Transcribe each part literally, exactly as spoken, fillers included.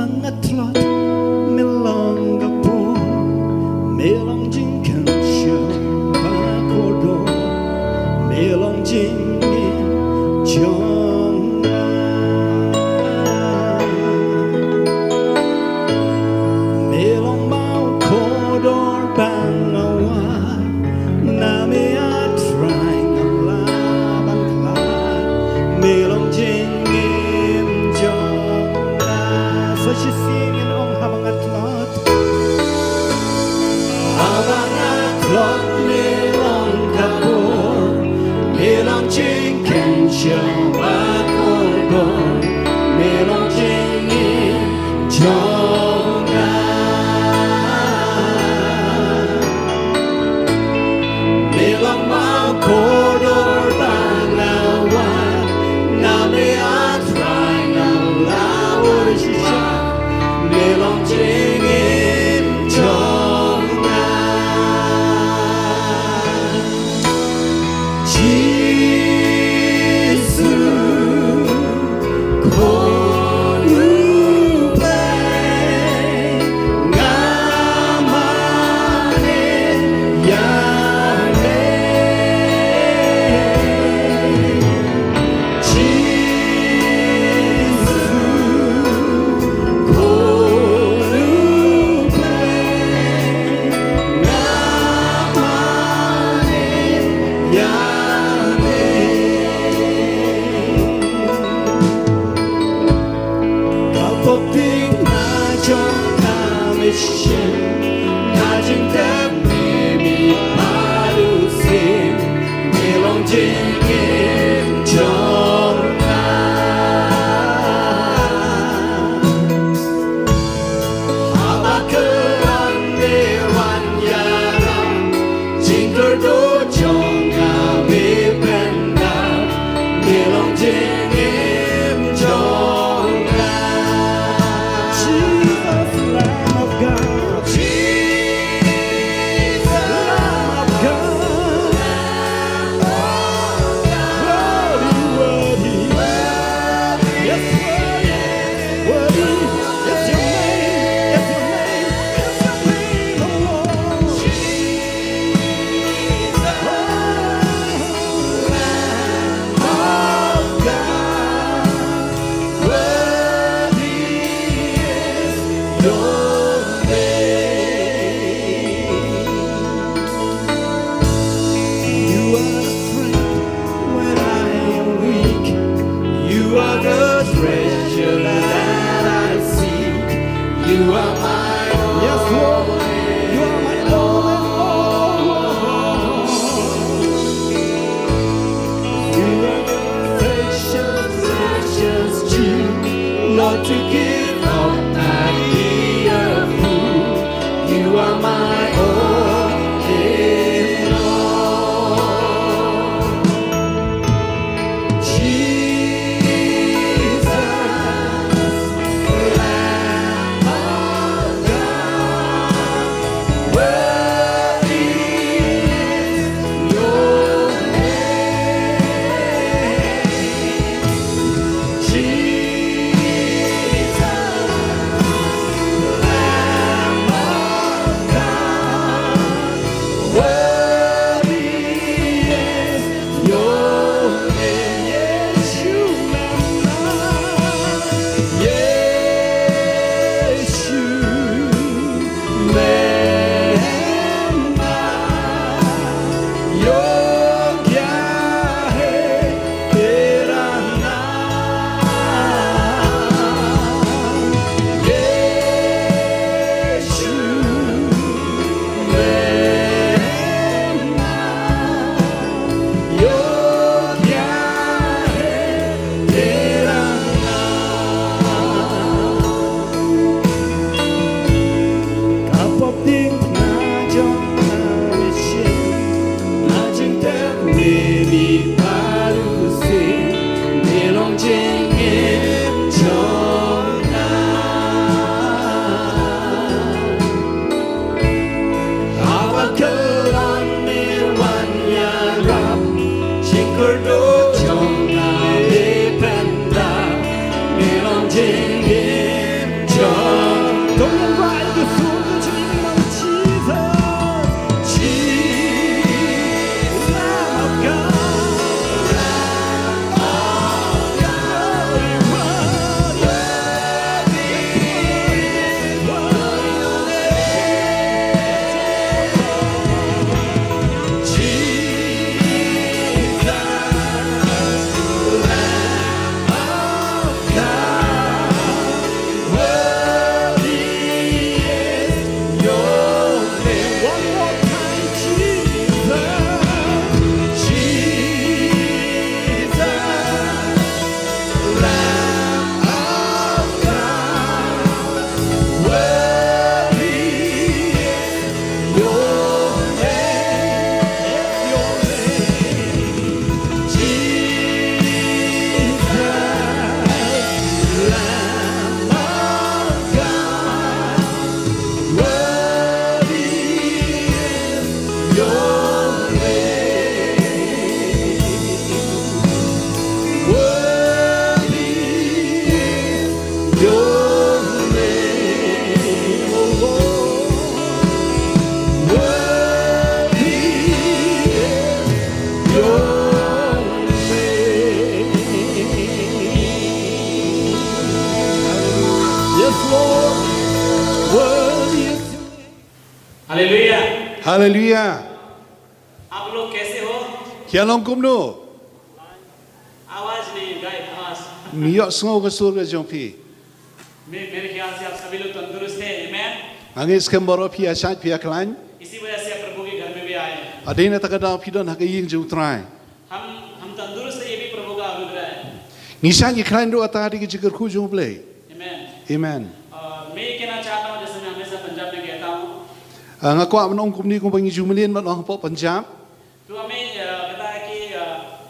Nga tlot, me long ka bor, me long jingkynshew ba kordor, me long jingim jong nga. Me long ba kordor ba nga wad, na me, A Trai, ngam lah ban khlad. Me long jingim jong nga. Sa shisien ngin ong, haba nga tlot, haba nga tlot, me long ka bor, me long jingkynshew ba kordor, me long jingim jong nga. Me long ba kordor ba nga wad, na me, A Trai, ngam lah ban shisha. Me long jingim jong nga. Jisu, ko U Blei, nga mane ïa me. Jisu, ko U Blei, nga mane ïa me. Ka pop ïing na jong nga, me shim na jingtep me, me bad u syiem, me long jingim jong nga. Haba khlem me wan ïarap, jingkyrduh jong nga me pyndap, me long jingim jong nga. Jesus, Lamb of God. Haleluia. आप लोग कैसे हो? Phi ïa long kumno? आवाज नहीं गाइस, आवाज। Ngim ïohsngew ka sur ka jong phi. मैं मेरे ख्याल से आप सभी लोग तंदुरुस्त हैं। आमेन। Nga ngeit skhem baroh phi ïa shait phi ïa khlaiñ. इसी वजह से आप प्रभु के घर में भी आए हैं। Hadien kata ka daw phi don ha ka ïing jong U Trai. हम हम तंदुरुस्त है, ये भी प्रभु का अनुग्रह है। Ngi shait ngi khlaiñ ruh kata ka dei ka jingkyrkhu jong U Blei. आमेन। Amen. और मैं ये कहना चाहता हूँ, जैसे मैं हमेशा पंजाब में कहता हूँ, Ah, nga kwah ban ong kumne kumba ngi ju mlien ban ong hapoh Punjab. तो हमें अ, पता है कि अ,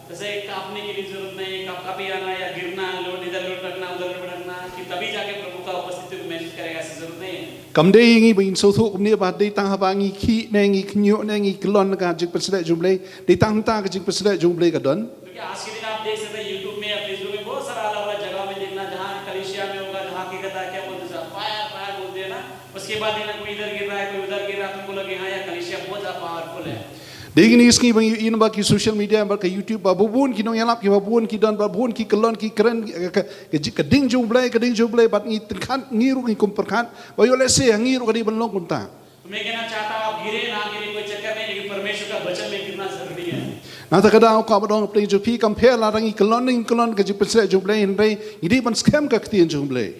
जैसे कांपने की भी जरूरत नहीं, कप कभी आना या गिरना, लोड इधर लोड रखना, उधर लोड रखना, कि तभी जाके प्रभु का उपस्थिति को महसूस करेगा, ऐसी जरूरत नहीं है। Kam dei ngi ba ngin sngewthuh kumne ba dei tang haba ngi khih ne ngi khñiuh ne ngi kyllon ka jingpynshlur jong U Blei. Dei tang hangta ka jingpynshlur jong U Blei ka don. क्योंकि आज के दिन आप देख सकते हैं YouTube में या Facebook में बहुत सारा अलग अलग जगह में देखना, जहाँ कलीसिया में होगा, जहाँ की कहता है क्या बोलते हैं, फायर फायर बोलते हैं ना। उसके बाद देखना कोई इधर गिर रहा है, कोई उधर गिर रहा है, तुमको लगे हाँ यार कलीसिया बहुत ज्यादा पावरफुल है। Dei ngi sngi ba ngi ïohi ba ki social media ba ka YouTube ba bun ki nongïalap ki ba bun ki don ba bun ki kyllon ki kren ka, ka, ka ding jong U Blei ka ding jong U Blei bad ngi tyngkhat ngi ruh ngi kum pyrkhat ba ïoh lehse ngi ruh ka dei ban long kumta. तो मैं कहना चाहता हूँ, आप गिरे ना गिरे कोई चक्कर नहीं, लेकिन परमेश्वर का वचन में गिरना जरूरी है। Nangta ka daw ka ba dong pdeng jong phi kam pher lada ngi kyllon ngi kyllon ka jingpynshlur jong U Blei hynrei ngi dei ban skhem ka ktien jong U Blei.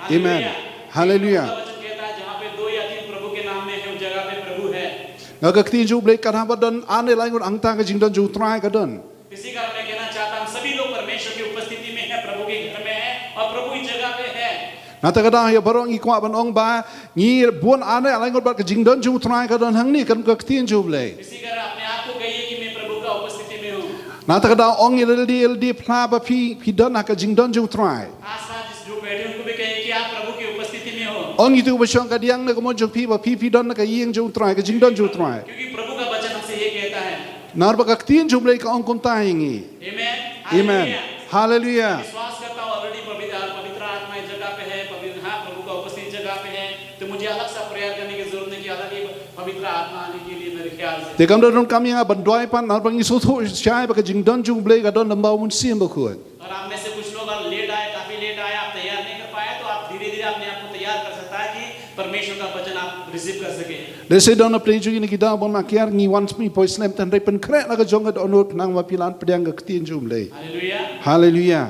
आमेन। Amen. Hallelujah. का वचन कहता है, जहाँ पे दो या तीन प्रभु के नाम में है, उस जगह पे प्रभु है। Nga ka ktien jong U Blei ka haba don ar ne lai ngut hangta ka jingdon jong U Trai ka don. इसी कारण मैं कहना चाहता हूँ, सभी लोग परमेश्वर की उपस्थिति में है, प्रभु के घर में है और प्रभु इस जगह पे है। Nangta ka daw ïa baroh ngi kwah ban ong ba ngi bun ar ne lai ngut bad ka jingdon jong U Trai ka don hangne kan ka ktien jong U Blei. इसी कारण अपने आप को कहिए कि मैं प्रभु का उपस्थिति में हूँ। Nangta ka daw ong ïa lade lade phla ba phi phi don ha ka jingdon jong U Trai. आसपास जिस जो बैठे उनको भी कहिए कि आप प्रभु की उपस्थिति में हो। Ong ïa itu ba shong kadiang na ka mon jong phi ba phi phi don na ka ïing jong U Trai ka jingdon jong U Trai. क्योंकि प्रभु का वचन हमसे ये कहता है। Namar ba ka ktien jong U Blei ka ong kumta ïa ngi. आमेन। Amen. Hallelujah. विश्वास करता हूँ already पवित्र पवित्र आत्मा इस जगह पे है। पवित्र हाँ, प्रभु का उपस्थिति इस जगह पे है। तो मुझे अलग सा प्रेयर करने की जरूरत नहीं कि अलग ही पवित्र आत्मा आने के लिए मेरे ख्याल से। Te kam da donkam ïa nga ban duwai pat namar ba ngi sngewthuh shai ba ka jingdon jong U Blei ka don lem bad U Mynsiem Bakhuid. और आप में से कुछ लोग अगर लेट आए, काफी लेट आए, आप तैयार नहीं कर पाए, तो आप धीरे धीरे अपने आप को तैयार कर सकता है कि परमेश्वर का वचन आप रिसीव कर सके। Lehse don na pdeng jong ngi ki daw ban ma kiar ngi wan smi poi slem tang hynrei pynkhreh na ka jong ka dohnud khnang ba phi lah ban pdiang ka ktien jong U Blei. Hallelujah. Hallelujah.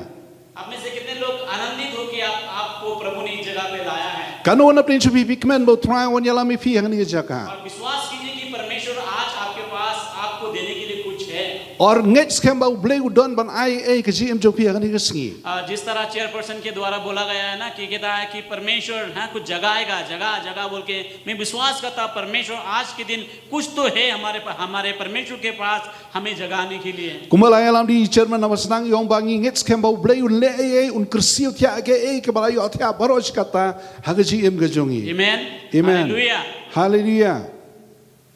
आप में से कितने लोग आनंदित हो कि आप आपको प्रभु ने इस जगह पे लाया है? Katno na pdeng jong phi phi kmen ba U Trai u wan ïalam ïa phi hangne ka jaka. और विश्वास कीजिए कि परमेश्वर आज आपके पास आपको देने के लिए कुछ है। Bad ngeit skhem ba U Blei u don ban ai ei ka jingim jong phi hangne ka sngi. आ, जिस तरह चेयरपर्सन के द्वारा बोला गया है ना कि कहता है कि परमेश्वर हाँ कुछ जगाएगा, जगा जगा बोल के, मैं विश्वास करता हूँ परमेश्वर आज के दिन कुछ तो है हमारे प- हमारे परमेश्वर के पास हमें जगाने के लिए। Kumba la ïalam da i chairman na ba sdang ïa ong ba ngi ngeit skhem ba U Blei un leh ei ei un kyrsiew thiah ei ei kaba la ïoh thiah baroh shi katta ha ka jingim ka jong ngi. Amen. Amen. Hallelujah. Hallelujah.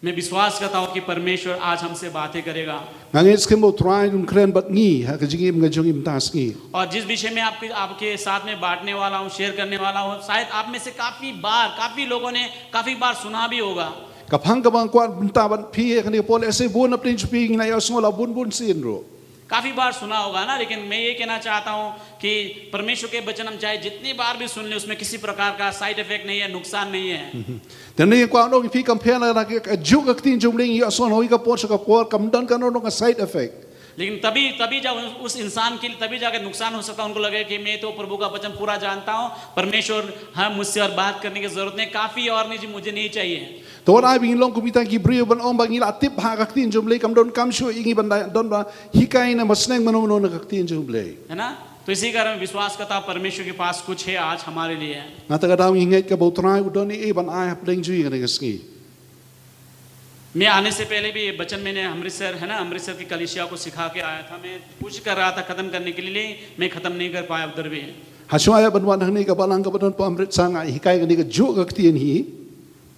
मैं विश्वास करता हूँ कि परमेश्वर आज हमसे बातें करेगा। Nga ngeit skhem ba U Trai un kren bad ngi ha ka jingim ka jong ngi mynta sngi. और जिस विषय में आपके आपके साथ में बांटने वाला हूँ, शेयर करने वाला हूँ, शायद आप में से काफी बार, काफी लोगों ने काफी बार सुना भी होगा। Ka phang kaba nga kwah ban pynbna ïa phi ha kane ka por, lehse bun na pdeng jong phi ngi la ïohsngew la bun bun sien ruh. काफी बार सुना होगा ना, लेकिन मैं ये कहना चाहता हूँ कि परमेश्वर के वचन हम चाहे जितनी बार भी सुन ले, उसमें किसी प्रकार का साइड इफेक्ट नहीं है, नुकसान नहीं है। Te nga kwah ban ong ïa phi kam pher la ka juh ka ktien jong U Blei ngi ïohsngew na kawei ka por sha ka por kam don kano kano ka side effect. लेकिन तभी तभी जब उस, उस इंसान के लिए तभी जाकर नुकसान हो सकता है, उनको लगे कि मैं तो प्रभु का वचन पूरा जानता हूँ, परमेश्वर हाँ मुझसे और बात करने की जरूरत नहीं, काफी और नहीं, मुझे नहीं चाहिए। Te wat ai ba ngi long kum kita ki briew ban ong ba ngi la tip bha ka ktien jong U Blei, kam donkam shuh ïa ngi ban da- don ba hikai ne ba sneng mano mano na ka ktien jong U Blei. है ना? तो इसी कारण विश्वास करता हूँ परमेश्वर के पास कुछ है आज हमारे लिए। Nangta ka daw ngi ngeit ka ba U Trai u don ei ei ban ai hapdeng jong ngi ha kane ka sngi. मैं आने से पहले भी ये वचन मैंने अमृतसर, है ना, अमृतसर की कलीसिया को सिखा के आया था। मैं कोशिश कर रहा था खत्म करने के लिए, लेकिन मैं खत्म नहीं कर पाया उधर भी। Ha shuwa ïa ban wan hangne ka balang kaba don hapoh Amritsar nga hikai kane ka juh ka ktien hi.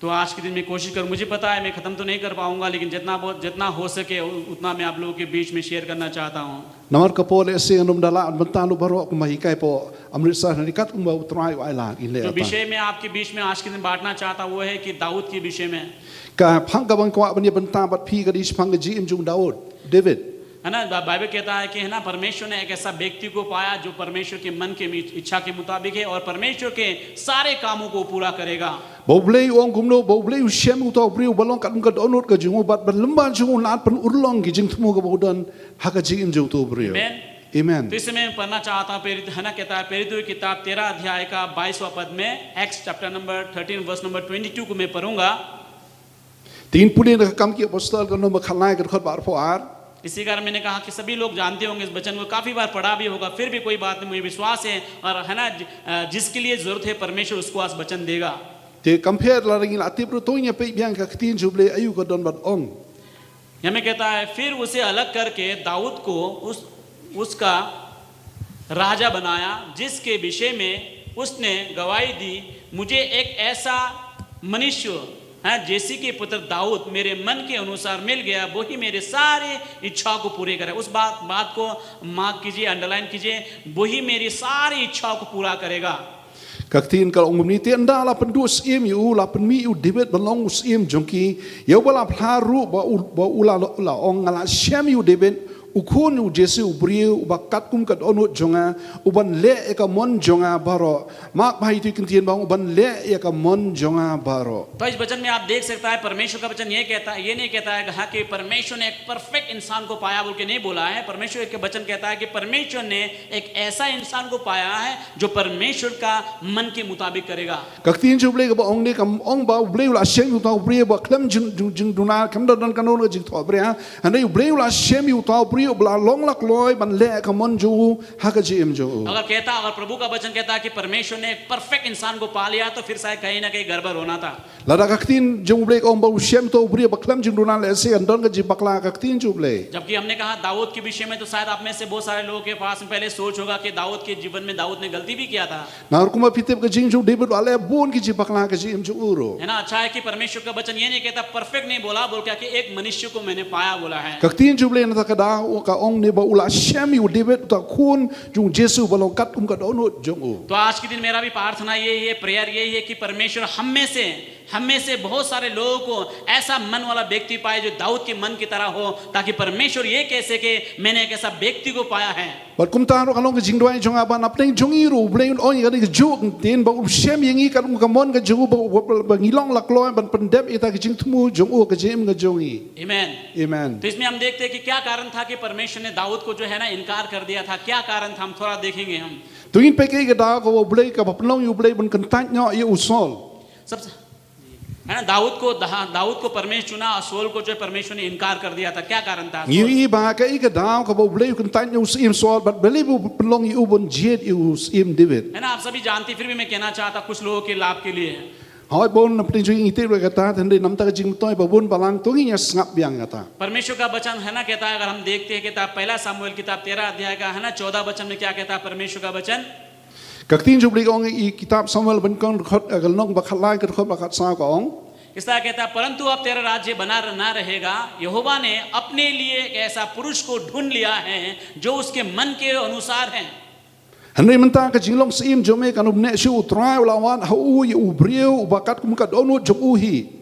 तो आज के दिन मैं कोशिश करूँ, मुझे पता है मैं खत्म तो नहीं कर पाऊंगा, लेकिन जितना बहुत जितना हो सके उ- उतना मैं आप लोगों के बीच में शेयर करना चाहता हूँ। Namar ka por lehse ngam da lah ban bynta lut baroh kumba hikai hapoh Amritsar hangne, kat kumba U Trai u ai lad ngin leh. जो विषय मैं आपके बीच में आज के दिन बांटना चाहता हूँ वो है कि दाऊद के विषय में। Ka phang kaba nga kwah ban ïa bynta bad phi ka dei shaphang ka jingim jong u Daud, David. है ना, बा- बाइबल कहता है कि, है ना, परमेश्वर ने एक ऐसा व्यक्ति को पाया जो परमेश्वर के मन के मी- इच्छा के मुताबिक है और परमेश्वर के सारे कामों को पूरा करेगा। Ba U Blei u ong kumno, ba U Blei u shem uta u briew ba long katkum ka dohnud ka jong u, bad ba lyngba jong u u la pynurlong ki jingthmu kaba u don ha ka jingim jong uta u briew. Amen. Amen. तो इससे मैं पढ़ना चाहता हूँ, प्रेरित, है ना, कहता है, प्रेरितों की किताब तेरह अध्याय का बाईसवाँ पद में, Acts chapter number thirteen, verse number twenty-two को मैं पढ़ूंगा। Te ngin pule na ka Kam ki Apostol ka lynnong ba khatlai ka dkhot ba arphew ar. इसी कारण मैंने कहा कि सभी लोग जानते होंगे इस वचन को, काफी बार पढ़ा भी होगा, फिर भी कोई बात नहीं, मुझे विश्वास है, और है ना, जि-, अ, जिसके लिए जरूरत है, परमेश्वर उसको आज वचन देगा। Te kam pher lada ngi la tip ruh, to ngin ïa peit biang ka ktien jong U Blei aïu ka don ban ong. यहाँ में कहता है, फिर उसे अलग करके दाऊद को उस, उसका राजा बनाया, जिसके विषय में उसने गवाही दी, मुझे एक ऐसा मनुष्य, हाँ, जैसी के पुत्र दाऊद मेरे मन के अनुसार मिल गया, वही मेरे सारे इच्छाओं को पूरे करे। उस बात, बात को मार्क कीजिए, अंडरलाइन कीजिए, वही मेरी सारी इच्छाओं को पूरा करेगा। Ka ktien ka ong kumne, te ynda la pynduh syiem ïa u, la pynmih ïa u David ban long u syiem jong ki, ïa uba la phla ruh ba u, ba u la, la ong, nga la shem ïa u David, u khun u Jesse, u briew uba katkum ka dohnud jong nga, u ban leh ïa ka mon jong nga baroh. Mark bha ïa ito i kyntien ba ong, u ban leh ïa ka mon jong nga baroh. तो इस वचन में आप देख सकता है, परमेश्वर का वचन ये कहता है, ये नहीं कहता है कि परमेश्वर ने एक परफेक्ट इंसान को पाया बोल के नहीं बोला है। परमेश्वर के वचन कहता है कि परमेश्वर ने एक ऐसा इंसान को पाया है जो परमेश्वर का मन के मुताबिक करेगा। Ka ktien jong U Blei kaba ong ne, kam ong ba U Blei u la shem ïa uta u briew ba khlem jing, jing, jingduna, khlem da don kano kano ka jingthohbria. Hynrei U Blei u la shem ïa uta u briew ba la long la kloi ban leh ka mon jong u ha ka jingim jong u. अगर कहता, अगर प्रभु का वचन कहता कि परमेश्वर ने एक परफेक्ट इंसान को पा लिया, तो फिर शायद कहीं ना कहीं गड़बड़ होना था। Lada ka ktien jong U Blei ka ong ba u shem uta u briew ba khlem jingduna, lehse kan don ka jingbakla ha ka ktien jong U Blei. जबकि हमने कहा दाऊद के विषय में, तो शायद आप में से बहुत सारे लोगों के पास में पहले सोच होगा कि दाऊद के जीवन में दाऊद ने गलती भी किया था। Namar kumba phi tip, ka jingim jong u David u la leh bun ki jingbakla ha ka jingim jong u ruh. है ना, अच्छा है कि परमेश्वर का वचन ये नहीं कहता, परफेक्ट नहीं बोला, बोल के कि एक मनुष्य को मैंने पाया बोला है। Ka ktien jong U Blei nangta ka daw ka ong ne ba u la shem ïa u David, uta u khun jong u Jesse uba long katkum ka dohnud jong u. तो आज के दिन मेरा भी प्रार्थना यही है, प्रेयर यही है कि परमेश्वर हम में से, हम में से बहुत सारे लोगों को ऐसा मन वाला व्यक्ति पाए जो दाऊद के मन की तरह हो, ताकि परमेश्वर ये कह सके, मैंने एक ऐसा व्यक्ति को पाया है। Bad kumta ruh ka long ka jingduwai jong nga ba na pdeng jong ngi ruh U Blei un ong ïa kane kajuh ka ktien ba u shem ïa ngi katkum ka mon ka jong u, ba, ba, ba, ba ngi long la kloi ban pyndep ïa kita ki jingthmu jong u ha ka jingim ka jong ngi. Amen। Amen। तो इसमें हम देखते हैं कि क्या कारण था कि परमेश्वर ने दाऊद को जो है ना इनकार कर दिया था, क्या कारण था, हम थोड़ा देखेंगे हम। To ngin peit kaei ka daw kaba U Blei, kaba pynlong ïa U Blei ban kyntait noh ïa u Saul. सबसे, है ना, दाऊद को, दा-, दाऊद को परमेश्वर चुना और शाऊल को जो है परमेश्वर ने इनकार कर दिया था। क्या कारण था? Ngi ïohi ba kaei ka daw kaba U Blei u kyntait noh ïa u syiem Saul bad balei ba u pynlong ïa u ban jied ïa u syiem David. है ना, आप सभी जानते, फिर भी मैं कहना चाहता कुछ लोगों के लाभ के लिए। Hooid, bun na pdeng jong ngi tip ruh ïa kata, hynrei namar ka jingmyntoi ba bun balang, to ngin ïa sngap biang ïa kata. परमेश्वर का वचन है ना कहता है, अगर हम देखते हैं किताब पहला सामुएल किताब तेरह अध्याय का है ना चौदह वचन में क्या कहता है परमेश्वर का वचन? Ka ktien jong U Blei ka ong ha i kitab Samuel ba nyngkong, dkhot, eh, ka lynnong ba khatlai, ka dkhot ba khatsaw ka ong. इस तरह कहता है, परंतु अब तेरा राज्य बना र-, ना रहेगा। यहोवा ने अपने लिए एक ऐसा पुरुष को ढूंढ लिया है जो उसके मन के अनुसार है। Hynrei mynta ka jinglong syiem jong me kan ym neh shuh, U Trai u la wad ha u ïa u briew uba katkum ka dohnud jong u hi.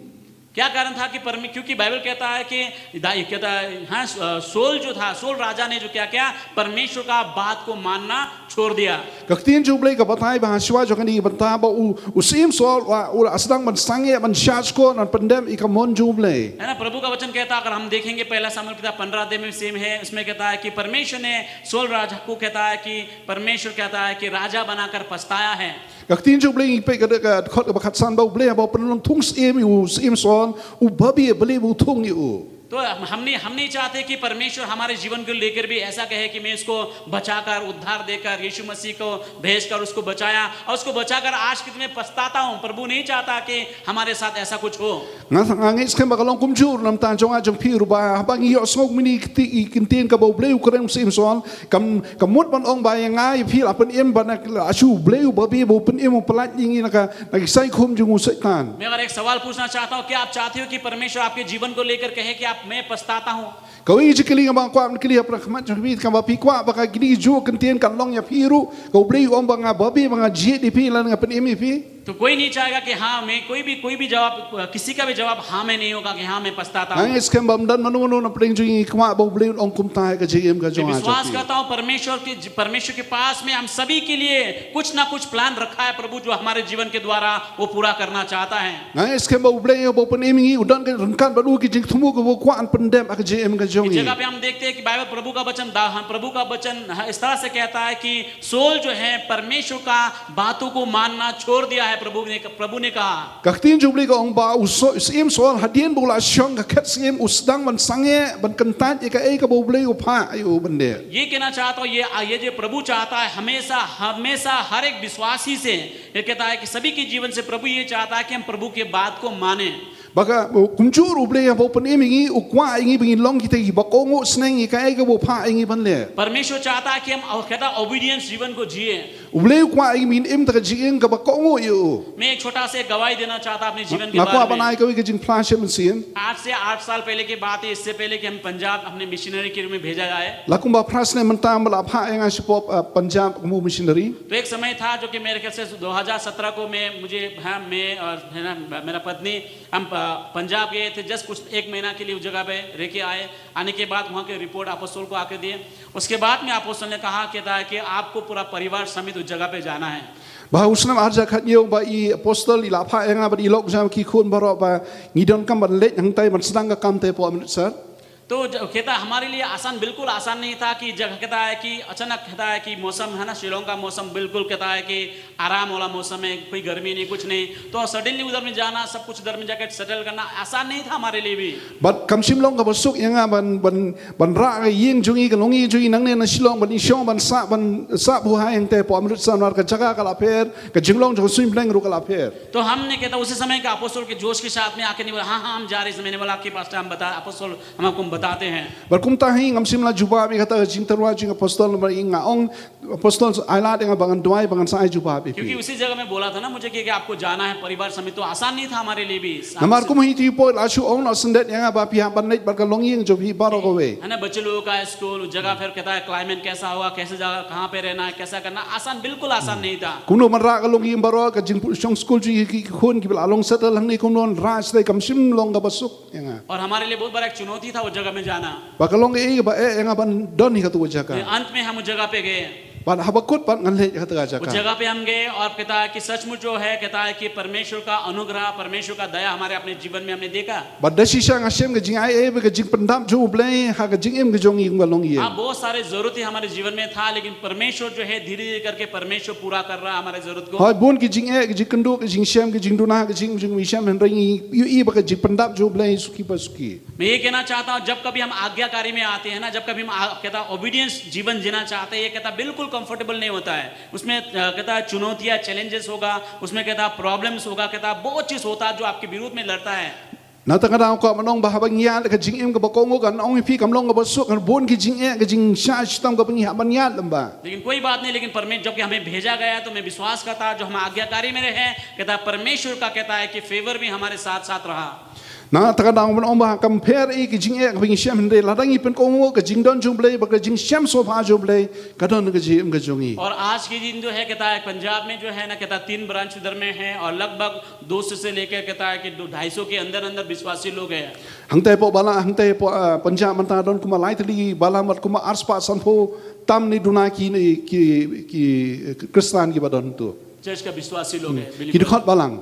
क्या कारण था कि परमे-, क्योंकि बाइबल कहता है कि दा-, कहता है, हाँ, अ, शाऊल जो था, शाऊल राजा ने जो क्या किया, परमेश्वर का बात को मानना छोड़ दिया। Ka ktien jong U Blei ka batai ba ha shuwa jong kane ka bynta ba u, u syiem Saul u la, u la sdang ban sangeh, ban shah shkor, ban pyndep ïa ka mon jong U Blei. है ना, प्रभु का वचन कहता है, अगर हम देखेंगे पहला सामुएल किताब पन्द्रह अध्याय में सेम है, उसमें कहता है कि परमेश्वर ने शाऊल राजा को कहता है कि परमेश्वर कहता है कि राजा बनाकर पछताया है। Ka ktien jong U Blei ngi peit ka, ka dkhot kaba khatsan ba U Blei haba u pynlong thung syiem ïa u syiem Saul, u babe balei ba u thung ïa u. तो हम, हम नहीं, हम नहीं चाहते कि परमेश्वर हमारे जीवन को लेकर भी ऐसा कहे कि मैं इसको बचाकर, उद्धार देकर, यीशु मसीह को भेजकर उसको बचाया और उसको बचाकर आज के दिन मैं पछताता हूँ। प्रभु नहीं चाहता कि हमारे साथ ऐसा कुछ हो। Nga, nga ngeit skhem ba ka long kumjuh namar jong nga jong phi ruh ba haba ngi ïohsngew mynne ki ktien, ki ktien kaba U Blei u kren ïa u syiem Saul, kam, kam mut ban ong ba ïa nga ïa phi la pynim ba na ka la shu U Blei u babe ba u pynim u pyllait ïa ngi na ka, na ki saikhum jong u Soitan. मैं अगर एक सवाल पूछना चाहता हूँ, क्या आप चाहते हो कि परमेश्वर आपके जीवन को लेकर कहे कि आप, मैं पछताता हूँ? Kawei ka jingkylli kaba nga kwah ban kylli ha khmat jong phi, kaba phi kwah ba kine kijuh ki ktien kan long ïa phi ruh, ka U Blei u ong ba nga babe ba nga jied ïa phi lane nga pynim ïa phi. तो कोई नहीं चाहेगा कि हाँ, मैं कोई भी कोई भी जवाब किसी का भी जवाब हाँ में नहीं होगा कि हाँ, मैं पछताता हूँ। Nga ngeit skhem ba ym don mano mano na pdeng jong ngi i kwah ba U Blei un ong kumta ha ka jingim ka मैं jong nga. विश्वास करता हूँ परमेश्वर के परमेश्वर के पास में हम सभी के लिए कुछ ना कुछ प्लान रखा है प्रभु, जो हमारे जीवन के द्वारा वो पूरा करना चाहता है। Nga ngeit skhem ba U Blei ba u pynim ïa ngi u don ka ryngkat bad u ki jingthmu kaba u kwah ban pyndep ha ka jingim ka jong इस ngi. जगह पे हम देखते हैं कि बाइबल प्रभु का वचन दा- हम प्रभु का वचन इस तरह से कहता है कि सोल जो है परमेश्वर का बातों को मानना छोड़ दिया है, प्रभु ने प्रभु ने कहा। Ka ktien jong U Blei ka ong ba u Sa- u Syiem Saul hadien ba u la shong ka khet syiem u sdang ban sangeh ban kyntait ïa kaei kaba U Blei u phah ïa u ban leh. ये कहना चाहता हूँ, ये ये जो प्रभु चाहता है हमेशा हमेशा हर एक विश्वासी से, ये कहता है कि सभी के जीवन से प्रभु ये चाहता है कि हम प्रभु के बात को माने। Ba ka kumjuh ruh U Blei haba u pynim ïa ngi u kwah ïa ngi ba ngin long kita kiba kohnguh sneng ïa kaei kaba u phah ïa ngi ban leh. परमेश्वर चाहता है कि हम कहता ओबीडियंस जीवन को जिए। U Blei u kwah ïa ngi ba ngin im da ka jingim kaba kohnguh ïa u. मैं एक छोटा सा एक गवाही देना चाहता अपने जीवन के Nga kwah बारे ban में। ai kawei ka jingphla sha mynsiem. आज से आठ साल पहले की बात है, इससे पहले कि हम पंजाब अपने मिशनरी के रूप में भेजा जाए। La kumba phra snem mynta mynba la phah ïa nga shapoh uh, Punjab kum u missionary. तो एक समय था जो कि मेरे ख्याल से दो हज़ार सत्रह को मैं मुझे हाँ मैं और है ना मेरा पत्नी हम अ, पंजाब गए थे, जस्ट कुछ एक महीना के लिए उस जगह पे रह के आए। आने के बाद वहाँ के रिपोर्ट अपोस्टल को आके दिए। उसके बाद में अपोस्टल ने कहा कहता है कि आपको पूरा परिवार समेत उस जगह पे जाना है। Ba u snem arja khat ñiew ba i apostol i la phah ïa nga bad i lok jam ki khun baroh ba ngi donkam ban leit hangtai ban sdang ka kam te hapoh Amritsar. तो ज- कहता हमारे लिए आसान, बिल्कुल आसान नहीं था कि जगह कहता है कि अचानक कहता है कि मौसम है ना, शिलोंग का मौसम बिल्कुल कहता है कि आराम वाला मौसम है, कोई गर्मी नहीं, कुछ नहीं। तो सडनली उधर में जाना, सब कुछ उधर में जाकर सेटल करना आसान नहीं था हमारे लिए भी। Bad kam shym long kaba suk ïa nga ban ban ban rah ka ïing jong i ka longïing jong i nangne na Shillong ban i shong ban sah ban sah buhai hangtai hapoh Amritsar namar ka jaka ka la pher, ka jinglong jong ka suiñ bneng ruh ka la pher. तो हमने कहता उसी समय का अपोस्टल के जोश के साथ में आके नहीं बोला हाँ हाँ हम जा रहे हैं, मैंने बोला कि पास्टर हम बता अपोस्टल हम आपको बताते हैं। Bad kumta hi ngam shym la jubab ïa kata ka jingtyrwa jong i apostol namar i nga ong apostol ai lad ïa nga ba ngan duwai ba ngan sa ai jubab ïa क्योंकि phi. उसी जगह में बोला था ना मुझे कि, कि आपको जाना है परिवार समेत, तो आसान नहीं था हमारे लिए भी। Namar kum hi te i Paul la shu ong la shu ong ïa nga ba phi hap ban leit bad ka longïing jong phi baroh kawei. है ना, बच्चे लोगों का स्कूल, जगह, फिर कहता है क्लाइमेट कैसा होगा, कैसे जगह, कहाँ पे रहना है, कैसा करना, आसान, बिल्कुल आसान नहीं था। Kumno ban rah ka longïing baroh, ka jingpynshong skul jong i ki khun kiba la long settle hangne kumno ban rah sdei kam shym long kaba suk ïa nga. और हमारे लिए बहुत बड़ा एक चुनौती था वो जगह में जाना। Ba ka long kaei kaba eh ïa nga ban don hi katto ka jaka. लेकिन अंत में हम उस जगह पे गए। Bad haba kut pat ngan leit ïa kata ka उस jaka. जगह पे हम गए और कहता है कि सचमुच जो है, कहता है कि परमेश्वर का अनुग्रह, परमेश्वर का दया हमारे अपने जीवन में हमने देखा। Bad da shisha nga shem ka jingai eh ba ka jingpyndap jong U Blei ha ka jingim ka jong i kum ka longïing. हाँ, बहुत सारे जरूरत ही हमारे जीवन में था, लेकिन परमेश्वर जो है धीरे धीरे करके परमेश्वर पूरा कर रहा है हमारे जरूरत को। Hoi bun ki jingeh ki jingkynduh ki jingshem ki jingduna ki jing jingmi shem hynrei ngi ïohi ba ka jingpyndap jong U Blei suki pa suki. मैं ये कहना चाहता हूँ, जब कभी हम आज्ञाकारी में आते हैं ना, जब कभी हम आ, कहता ओबीडियंस जीवन जीना चाहते हैं, ये कहता बिल्कुल कंफर्टेबल नहीं होता है। उसमें अ, कहता चुनौतियाँ, चैलेंजेस होगा, उसमें कहता प्रॉब्लम्स होगा, कहता बहुत चीज़ होता है जो आपके विरोध में लड़ता है। Na tang ka daw ka mynta ba haba ngi ïaid ka jingim kaba kohnguh kan ong ïa phi kam long kaba suk kan bun ki jingeh ka jingshah shitom kaba ngi hap ban ïaid lem bha. लेकिन कोई बात नहीं, लेकिन परमेश्वर जबकि हमें भेजा गया है तो मैं विश्वास करता हूँ जो हम आज्ञाकारी में रहे, कहता परमेश्वर का कहता है कि फेवर भी हमारे साथ साथ रहा। Na tang ka daw mynta ba kam pher ïa ki jingeh kaba ngi shem hynrei lada ngi pynkohnguh ka jingdon jong U Blei bad ka jingshem sngewbha jong U Blei ka don ha ka jingim ka jong ngi. और आज के दिन जो है कहता है पंजाब में जो है ना कहता तीन ब्रांच उधर में है और लगभग दो सौ से लेकर कहता है कि दो ढाई सौ के अंदर अंदर विश्वासी लोग हैं। Hangtai hapoh Balang hangtai hapoh ah, Punjab mynta don kumba lai tylli Balang bad kumba arspah sanphew tam ne duna ki ki ki Khristan kiba don tu. Church का विश्वासी लोग हैं Ki बिल्कुल। dkhot Balang.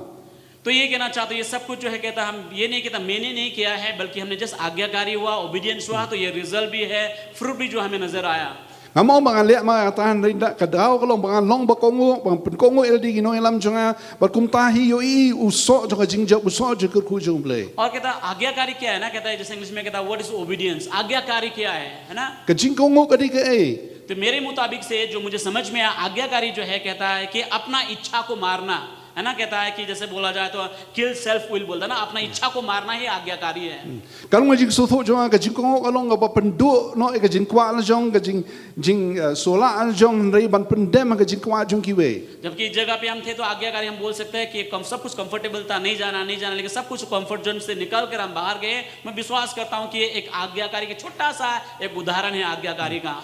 तो ये कहना चाहता हूँ, ये सब कुछ जो है कहता हम ये नहीं कहता मैंने नहीं किया है, बल्कि हमने जस्ट आज्ञाकारी हुआ, ओबीडियंस हुआ, तो ये रिजल्ट भी है, फ्रूट भी जो हमें नजर आया। Ngam ong ba ngan leh ma kata hynrei da ka daw ka long ba ngan long ba kohnguh ba ngan pynkohnguh ïa lade ki nongïalam jong nga bad kumta hi ïohi u soh jong ka jingjop u soh jong ka kyrkhu jong U Blei. और कहता आज्ञाकारी क्या है ना, कहता है जैसे इंग्लिश में कहता है व्हाट इज ओबीडियंस, आज्ञाकारी क्या है, है ना? Ka jingkohnguh ka dei kaei? तो मेरे मुताबिक से जो मुझे समझ में आया, आज्ञाकारी जो है कहता है कि अपना इच्छा को मारना, है ना, कहता है कि जैसे बोला जाए तो किल सेल्फ विल बोलता है ना, अपना इच्छा को मारना ही आज्ञाकारी है। Ka long ka jingsngewthuh jong nga ka jingkohnguh ka long kaba pynduh noh ïa ka jingkwah la jong ka jing jing eh, sngewlah la jong hynrei ban pyndem ha ka jingkwah jong kiwei. जबकि इस जगह पे हम थे तो आज्ञाकारी हम बोल सकते हैं कि कम सब कुछ कंफर्टेबल था, नहीं जाना नहीं जाना, लेकिन सब कुछ कंफर्ट जोन से निकल कर हम बाहर गए। मैं विश्वास करता हूँ कि ये एक आज्ञाकारी का छोटा सा एक उदाहरण है आज्ञाकारी का।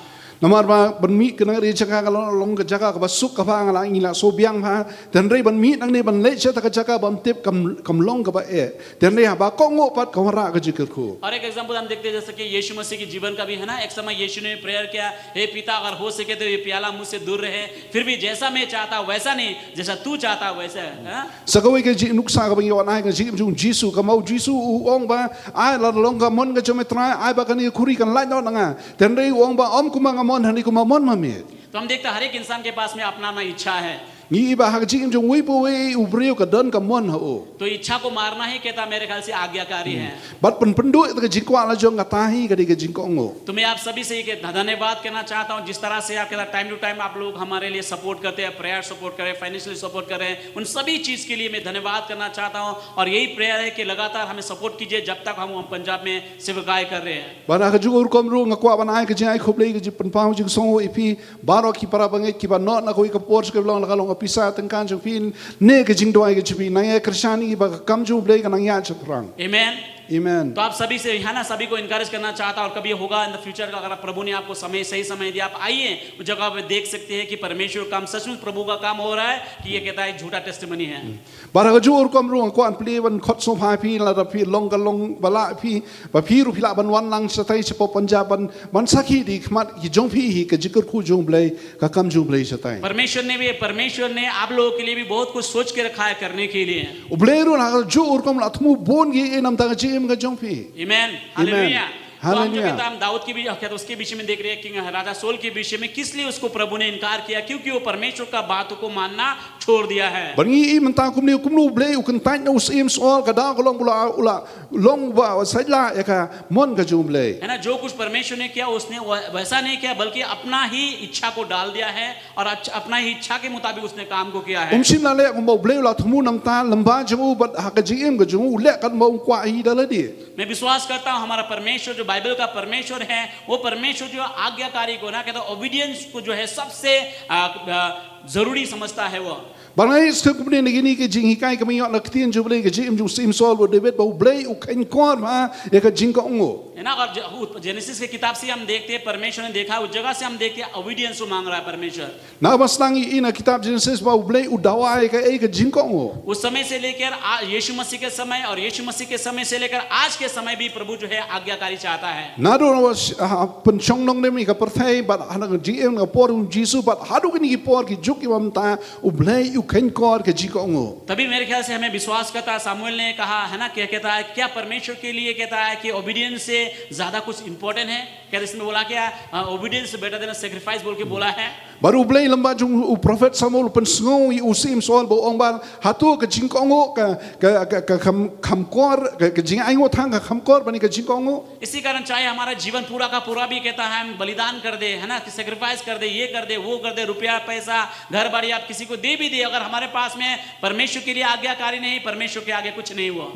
Namar ba ban mih ka nang ri jaka ka long, long ka jaka kaba suk kaba nga la ngi la so biang ha. Te hynrei ban mih nangne ban leit sha ta ka jaka bym tip kam, kam long kaba eh. Te hynrei haba kohnguh pat ka wanrah ka jingkyrkhu. और एक एग्जांपल हम देखते हैं, जैसे कि यीशु मसीह के जीवन का भी है ना। एक समय यीशु ने प्रेयर किया, हे पिता, अगर हो सके तो ये प्याला मुझसे दूर रहे, फिर भी जैसा मैं चाहता हूँ वैसा नहीं, जैसा तू चाहता है वैसा है ना। Sa kawei ka jingnuksa kaba ngi wan ai ka jingim jong u Jisu, ka ma u Jisu u ong ba ai la long ka mon ka jong me Trai, ai ba kane ka khuri kan lait noh na nga. Te hynrei u ong ba ym kumba nga mon, hynrei kumba mon ma me. तो हम देखते हैं हर एक इंसान के पास में अपना अपना इच्छा है। Ngi i ba ha ka jingim jong uwei pa uwei u briew ka don ka mon ha u. तो इच्छा को मारना ही कहता मेरे ख्याल से आज्ञाकारी है। Bad pynpynduh ïa ka jingkwah la jong, kata hi ka dei ka jingkohnguh. तो मैं आप सभी से ये कह- धन्यवाद कहना चाहता हूँ, जिस तरह से आप कहता टाइम टू टाइम आप लोग हमारे लिए सपोर्ट करते हैं, प्रेयर सपोर्ट करें, फाइनेंशियली सपोर्ट करें, उन सभी चीज़ के लिए मैं धन्यवाद करना चाहता हूँ। और यही प्रेयर है कि लगातार हमें सपोर्ट कीजिए जब तक हम, हम पंजाब में सेवकाई कर रहे हैं। Bad ha kajuh ka rukom ruh nga kwah ban ai ka jingai khublei, ka jingpynpaw jingsngew ïa phi baroh ki para bangeit kiba noh na kawei ka por sha kawei, long la ka long ka pisa tyngka jong phi ne ka jingduwai ka jong phi, nang ïa kyrshan ïa ki ba ka kam jong U Blei ka nang ïaid shaphrang. Amen. Amen. तो आप सभी से है ना, सभी को इनकरेज करना चाहता हूँ, और कभी होगा इन द फ्यूचर का, अगर प्रभु ने आपको समय, सही समय दिया, आप आइए उस जगह पे, देख सकते हैं कि परमेश्वर काम, सचमुच प्रभु का काम हो रहा है कि ये कहता है झूठा टेस्टिमनी है। Bad ha kajuh ka rukom ruh nga kwah ban plie ban khot sngewbha ïa phi, lada phi long ka long ba lah ïa phi, ba phi ruh phi lah ban wan lang shatai shapoh Punjab ban, ban sakhi da ki khmat ki jong phi hi ka jingkyrkhu jong U Blei, ka kam jong U Blei shatai. परमेश्वर ने भी, परमेश्वर ने आप लोगों के लिए भी बहुत कुछ सोच के रखा है करने के लिए। U Blei ruh ha kajuh ka rukom u la thmu bun kiei kiei namar ka jingim ka jong phi. Amen. Amen. Hallelujah. तो हम जो Hallelujah. कहता है, हम दाऊद के भी, कहता है, उसके विषय में देख रहे हैं, किंग राजा सोल के विषय में किस लिए उसको प्रभु ने इनकार किया, क्योंकि वो परमेश्वर का बातों को मानना छोड़ दिया है। Bad ngi i mynta kumne, kumno U Blei u kyntait na u syiem Saul, ka daw ka long ba u la, u la long ba u saitlah ïa ka mon ka jong U Blei. है ना, जो कुछ परमेश्वर ने किया, उसने वह- वैसा नहीं किया, बल्कि अपना ही इच्छा को डाल दिया है और अच- अपना ही इच्छा के मुताबिक उसने काम को किया है। Um shym la leh kumba U Blei u la thmu namar ka lyndet jong u bad ha ka jingim ka jong u, u leh katba u kwah hi da lade. मैं विश्वास करता हूँ, हमारा परमेश्वर जो बाइबल का परमेश्वर है, वो परमेश्वर जो आज्ञाकारी को ना, कहता है, ओबीडियंस को जो है, सबसे, आ, आ, जरूरी समझता है वो। Bad nga ngeit skhem kumne na kine ki jinghikai kiba ngi ïoh na ka ktien jong U Blei, ka jingim jong u syiem Saul bad u David, ba U Blei u kheiñkor bha ïa ka jingkohnguh. है ना, और ज- उत- जेनेसिस की किताब से हम देखते हैं, परमेश्वर ने देखा, उस जगह से हम देखते हैं, ओबीडियंस को मांग रहा है परमेश्वर। Naba sdang ngi i na ka kitab Jenesis ba U Blei u dawa ïa kaei, ka jingkohnguh. उस समय से लेकर आ- यीशु मसीह के समय और यीशु मसीह के समय से लेकर आज के समय भी प्रभु जो है आज्ञाकारी चाहता है। Naduh na ba sh- ha pynshong nongrim ïa ka pyrthei bad ha ka jingim, na ka por jong u Jisu bad haduh kine ki por, ki juk kiba mynta, U Blei u kheiñkor ka jingkohnguh. तभी मेरे ख्याल से हमें विश्वास करता है, सामुएल ने कहा है ना, क्या कहता है, क्या परमेश्वर के लिए कहता है कि ओबीडियंस से ज्यादा कुछ इंपॉर्टेंट है? क्या इसमें बोला क्या, ओबीडियंस बेटर देन सैक्रिफाइस बोल के बोला है? Bad U Blei lem bad jong u prophet Samuel u pynsngew ïa u syiem Saul ba u ong ba hato ka jingkohnguh ka, ka, ka, ka kham, kham kor, ka, ka jingainguh tang ka kham kor ban ïa ka jingkohnguh. इसी कारण चाहे हमारा जीवन पूरा का पूरा भी कहता है हम बलिदान कर दे, है ना, कि सैक्रिफाइस कर दे, ये कर दे, वो कर दे, रुपया पैसा घर बाड़ी आप किसी को दे भी दे, अगर हमारे पास में परमेश्वर के लिए आज्ञाकारी नहीं, परमेश्वर के आगे कुछ नहीं हुआ।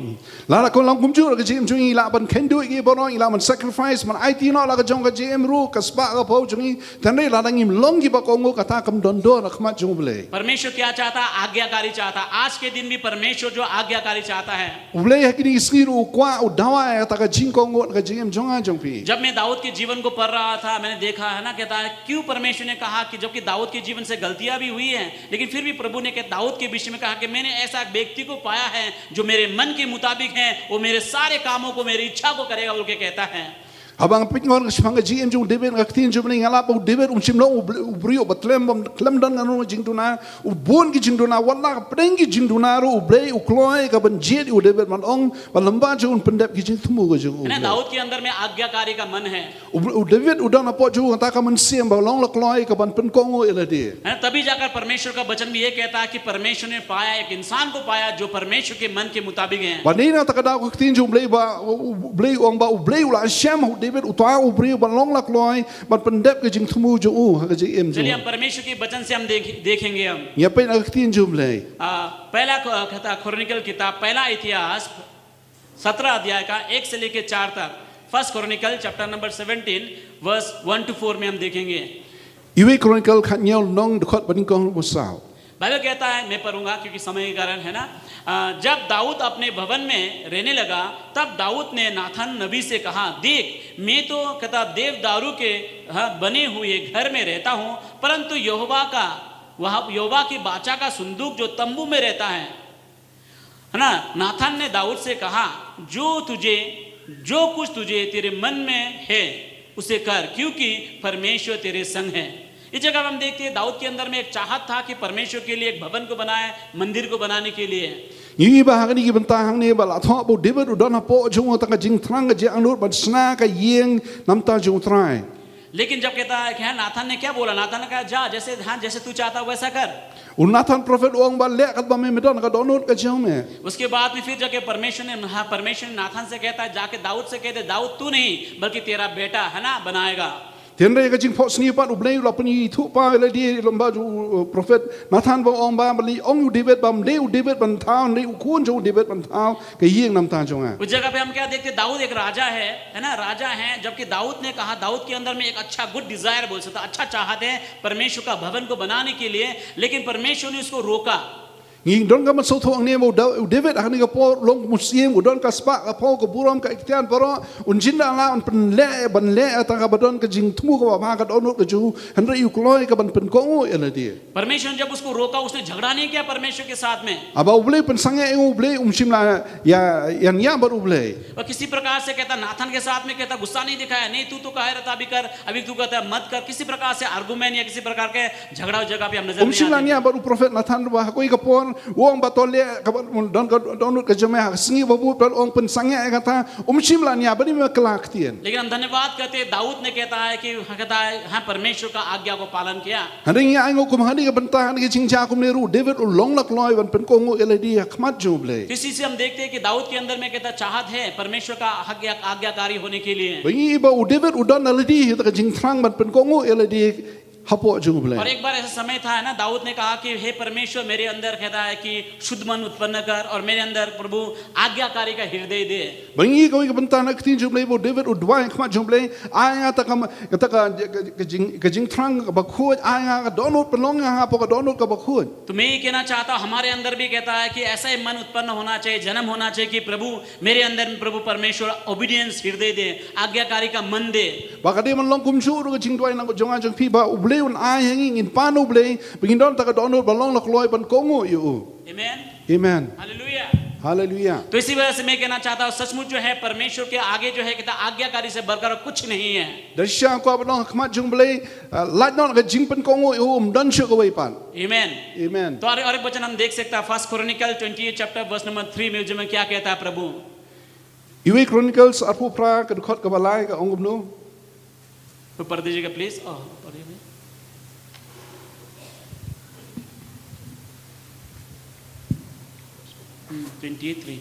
Lada ka long kumjuh ka jingim jong ngi, ngi lah ban kheiñ duh ïa ki baroh, ngi lah ban sacrifice, ban aiti noh la ka jong ka jingim ruh, ka spah ka phew jong ngi, tang hynrei lada ngim long kiba kohnguh, kata kam don dor ha khmat jong U Blei. परमेश्वर क्या चाहता है? आज्ञाकारी चाहता है। आज के दिन भी परमेश्वर जो आज्ञाकारी चाहता है। U Blei ha kine ki sngi ruh u kwah, u dawa ïa kata ka jingkohnguh ha ka jingim jong nga jong phi. जब मैं दाऊद के जीवन को पढ़ रहा था, मैंने देखा है ना, कहता है, क्यों परमेश्वर ने कहा कि जबकि दाऊद के जीवन से गलतियां भी हुई हैं, लेकिन फिर भी प्रभु ने कहा, दाऊद के विषय में कहा कि मैंने ऐसा व्यक्ति को पाया है जो मेरे मन के मुताबिक है, वो मेरे सारे कामों को, मेरी इच्छा को करेगा, बोल के कहता है। Haba nga peit ngon ka shaphang ka jingim jong u David, ka ktien jong U Blei, nga lap ba u David um shym long u br- u briew ba khlem, bym khlem don ngan ong jingduna, u bun ki jingduna, wat la ka pdeng ki jingduna ruh U Blei u kloi ka ban jied ïa u David ban ong ba lem bad jong u un pyndep ki jingthmu ka jong u. है ना, दाऊद के अंदर में आज्ञाकारी का मन है। U, u David u don hapoh jong u kata ka mynsiem ba long la kloi ka ban pynkohnguh ïa lade. है ना, तभी जाकर परमेश्वर का वचन भी ये कहता है कि परमेश्वर ने पाया, एक इंसान को पाया जो परमेश्वर के मन के मुताबिक है। Bad na kata ka daw ka ktien jong U Blei ba, u, u Blei u ong ba U Blei u la shem ha u David uta u briew ba long la kloi ban pyndep ka jingthmu jong u ha ka jingim jong u. चलिए, हम परमेश्वर के वचन से हम देख- देखेंगे हम। Ngin ïa peit na ka ktien jong U Blei. आ, पहला क- कथा, क्रॉनिकल किताब, पहला इतिहास, सत्रह अध्याय का एक से लेके चार तक, First Chronicle chapter number seventeen, verse one to four में हम देखेंगे। Iwei Chronicle khathynñiew lynnong, dkhot banyngkong haduh saw. Bible कहता है, मैं पढ़ूंगा क्योंकि समय के कारण, है ना। अ, जब दाऊद अपने भवन में रहने लगा, तब दाऊद ने नाथन नबी से कहा, "देख, मैं तो," कहता, "देवदारू के, हाँ, बने हुए घर में रहता हूँ, परंतु यहोवा का, वह यहोवा की बाचा का संदूक जो तंबू में रहता है," है ना, नाथन ने दाऊद से कहा, "जो तुझे, जो कुछ तुझे तेरे मन में है, उसे कर, क्योंकि परमेश्वर तेरे संग है।" इस जगह हम देखते हैं, दाऊद के अंदर में एक चाहत था कि परमेश्वर के लिए एक भवन को बनाए, मंदिर को बनाने के लिए। Ngi ba hangne ki bynta hangne ba la thoh ba u David u don hapoh jong u tang ka jingthrang ka jingangnud ban shna ka ïing namar jong u Trai. लेकिन जब कहता है कि, हाँ, नाथन ने क्या बोला? नाथन ने कहा, "जा, जैसे, हाँ, जैसे तू चाहता वैसा कर।" U Nathan prophet u ong ba leh katba me me don ka dohnud ka jong me. उसके बाद में फिर जाके परमेश्वर ने, हाँ, परमेश्वर ने नाथन से कहता है, "जाके दाऊद से कह दे, दाऊद तू नहीं, बल्कि तेरा बेटा, है ना, बनाएगा।" Te hynrei ka jingphohsniew pat u Blei u la pynithuh pat ïa lade lyngba jong u, uh, prophet Nathan ba u ong ba, ba leh ong u David ba ym dei u David ban thaw, hynrei u khun jong u David ban thaw ka ïing namar jong nga. उस जगह पे हम क्या देखते हैं? दाऊद एक राजा है, है ना, राजा है, जबकि दाऊद ने कहा, दाऊद के अंदर में एक अच्छा, गुड डिजायर बोल सकता, अच्छा चाहत है परमेश्वर का भवन को बनाने के लिए, लेकिन परमेश्वर ने उसको रोका। Ngi don ka mynsiem hangne ba u Da-, u David hangne ka por u long u mynsiem, u don ka spah, ka phew, ka burom, ka ikhtiar baroh, un jin da la un pynleh, ban leh ïa kata kaba don ka jingthmu kaba bha, ka dohnud ka jong u, hynrei u kloi ka ban pynkohnguh ïa lade. परमेश्वर ने जब उसको रोका, उसने झगड़ा नहीं किया परमेश्वर के साथ में। Haba u Blei u pynsangeh ïa u, u Blei um shym la ïa, ïa ñiah bad u Blei. और किसी प्रकार से कहता, नाथन के साथ में कहता, गुस्सा नहीं दिखाया, "नहीं, तू तो कह रहा था, अभी कर, अभी तू कहता है, मत कर।" किसी प्रकार से आर्गुमेंट या किसी प्रकार के झगड़ा उस जगह पे हम नजर नहीं आते। Um shym la ñiah bad u prophet Nathan ba ha kawei ka por u ong ba to leh kaba don ka dohnud ka jong me, ha ka sngi ba bud u ong pynsangeh ïa kata, um shym la ñiah, ba dei me kylla ktien. लेकिन हम धन्यवाद करते हैं, दाऊद ने कहता है कि, कहता है, हाँ, परमेश्वर का आज्ञा को पालन किया। Hynrei ngi ainguh kum hangne ka bynta, hangne ka jingjia kumne ruh, David u long la kloi ban pynkohnguh ïa lade ha khmat jong u Blei. तो इसी से हम देखते हैं कि दाऊद के अंदर में कहता चाहत है परमेश्वर का आज्ञा, आज्ञाकारी होने के लिए। Ba ngi i ba u David u don ïa lade ïa kata ka jingthrang ban pynkohnguh ïa lade hapoh jong u Blei. और एक बार ऐसा समय था, है ना, दाऊद ने कहा कि, "हे परमेश्वर, मेरे अंदर," कहता है कि, "शुद्ध मन उत्पन्न कर और मेरे अंदर, प्रभु, आज्ञाकारी का हृदय दे।" Ba ngi kawei ka bynta na ka ktien jong u Blei ba u David u duwai ha khmat jong u Blei, ai nga kata ka, kata ka, ka, ka jing, ka jingthrang kaba khuid, ai nga ka dohnud, pynlong nga hapoh ka dohnud kaba khuid. तो मैं ये कहना चाहता हूँ, हमारे अंदर भी कहता है कि ऐसा ही मन उत्पन्न होना चाहिए, जन्म होना चाहिए कि प्रभु, मेरे अंदर में प्रभु परमेश्वर ओबीडियंस हृदय दे, आज्ञाकारी का मन दे। Ba ka dei ban long kumjuh ruh ka jingduwai na ka jong nga jong phi ba u Blei un ai ha ngi, ngin pan u Blei, ba ngin don kata ka dohnud ba long la kloi ban kohnguh ïa u. Amen. Amen. Hallelujah. Hallelujah. तो इसी वजह से मैं कहना चाहता हूँ, सचमुच जो है, परमेश्वर के आगे जो है, कहता, आज्ञाकारी से बढ़कर कुछ नहीं है। Da shisha nga kwah ban ong ha khmat jong u Blei, ah, lait noh ka jingpynkohnguh ïa u um don shuh kawei pat. Amen. Amen. तो और, और एक वचन हम देख सकता है, First Chronicle twenty-eight chapter verse number three में, जो में क्या कहता है प्रभु? Iwei Chronicles arphew phra ka dkhot kaba lai ka ong kumno? तो पढ़ दीजिएगा प्लीज। Oh, पढ़िए भाई। Hmm, twenty-eight three.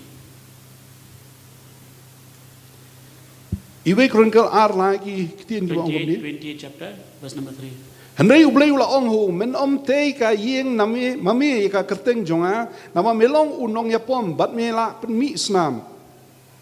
Iwei Chronicle ar lai ki ktien kiba ong kumne. Twenty-eight, twenty-eight chapter, verse number three. Hynrei u Blei u la ong ha u, men ym tei ka ïing na me, ma me ïa ka kyrteng jong nga, namar me long u nongïapom bad me la pynmih snam.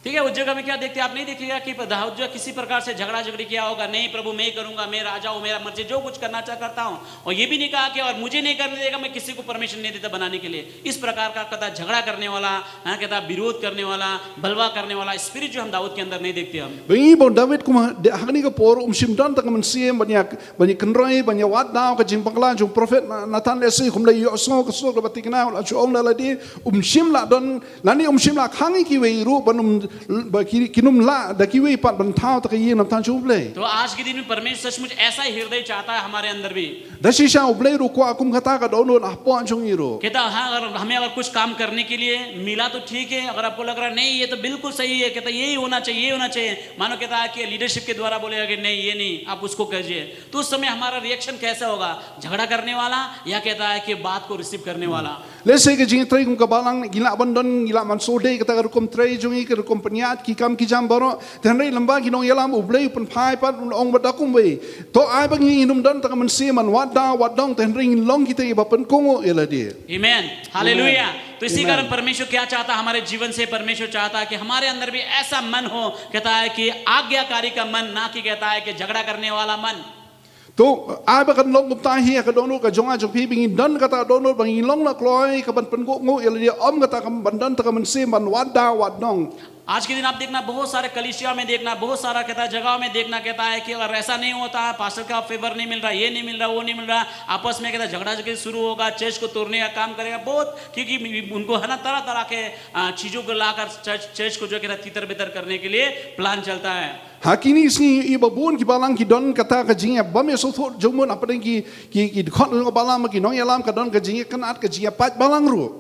ठीक है, उस जगह में क्या देखते हैं? आप नहीं देखिएगा कि दाऊद जो किसी प्रकार से झगड़ा झगड़ी किया होगा, "नहीं प्रभु, मैं ही करूंगा, मैं राजा हूँ, मेरा मर्जी, जो कुछ करना चाह करता हूँ।" और ये भी नहीं कहा कि, "और मुझे नहीं करने देगा, मैं किसी को परमिशन नहीं देता बनाने के लिए।" इस प्रकार का कहता झगड़ा करने वाला, हाँ, कहता विरोध करने वाला, बलवा करने वाला स्पिरिट जो हम दाऊद के अंदर नहीं देखते हम। Ba ngi ba u David kum ha, de, ha kane ka por um shym don tang ka mynsiem ban ïa, ban ïa kynroi, ban ïa wad daw ka jingbakla jong u prophet Na-, Nathan, lehse kum da ïohsngew ka sur kaba thikna, u la shu ong da lade, um shym la don, lane um shym la khang ïa kiwei ruh ban um, ba ki, kin ym lah da kiwei pat ban thaw kata ka ïing namar jong u Blei. तो आज के दिन में परमेश्वर सचमुच ऐसा ही हृदय चाहता है हमारे अंदर भी। Da shisha u Blei ruh u kwah kum kata ka dohnud hapoh jong ngi ruh. कहता, हाँ, अगर हमें अगर कुछ काम करने के लिए मिला तो ठीक है, अगर आपको लग रहा है, "नहीं, ये तो बिल्कुल सही है," कहता, "यही होना चाहिए, ये होना चाहिए।" मानो कहता है कि लीडरशिप के द्वारा बोलेगा कि, "नहीं, ये नहीं, आप उसको कीजिए।" तो उस समय हमारा रिएक्शन कैसा होगा? झगड़ा करने वाला या कहता है कि बात को रिसीव करने वाला? Lehse ka jingtrei kum ka balang, ngi lah ban don, ngi lah ban shu dei kata ka rukom trei jong ngi, ka rukom pynïaid ki kam ki jam baroh. Te hynrei lyngba ki nongïalam u Blei u pynphai pat, un ong ba da kumwei. To ai ba ngi ngin ym don tang ka mynsiem ban wad daw wad dong, te hynrei ngin long kita kiba pynkohnguh ïa lade. Amen. Hallelujah. तो इसी कारण परमेश्वर क्या चाहता है हमारे जीवन से? परमेश्वर चाहता है कि हमारे अंदर भी ऐसा मन हो, कहता है कि आज्ञाकारी का मन, ना कि कहता है कि झगड़ा करने वाला मन। To, ai ba kan long kumta hi ka dohnud ka jong nga jong phi, ba ngin don kata dohnud ba ngin long na kloi ka ban pynguh nguh ïa lade, ym kata ka ban don ta ka mynsiem ban wad da wad nong. आज के दिन आप देखना, बहुत सारे कलीसिया में देखना, बहुत सारा कहता है, जगहों में देखना कहता है कि अगर ऐसा नहीं होता है, पास्टर का फेवर नहीं मिल रहा, ये नहीं मिल रहा, वो नहीं मिल रहा, आपस में कहता है, झगड़ा झगड़ी शुरू होगा, चर्च को तोड़ने का काम करेगा, बहुत, क्योंकि उनको है ना, तरह तरह के आ, चीजों को लाकर चर्च, चर्च को जो कहता है, तितर बितर करने के लिए प्लान चलता है। Ha kine ki sngi i ba bun ki balang ki don kata ka jingïabam ïasngewthuh jong bun, hapdeng ki, ki, ki dkhot jong ka balang, ki nongïalam, ka don ka jingïakynad, ka jingïapait balang ruh.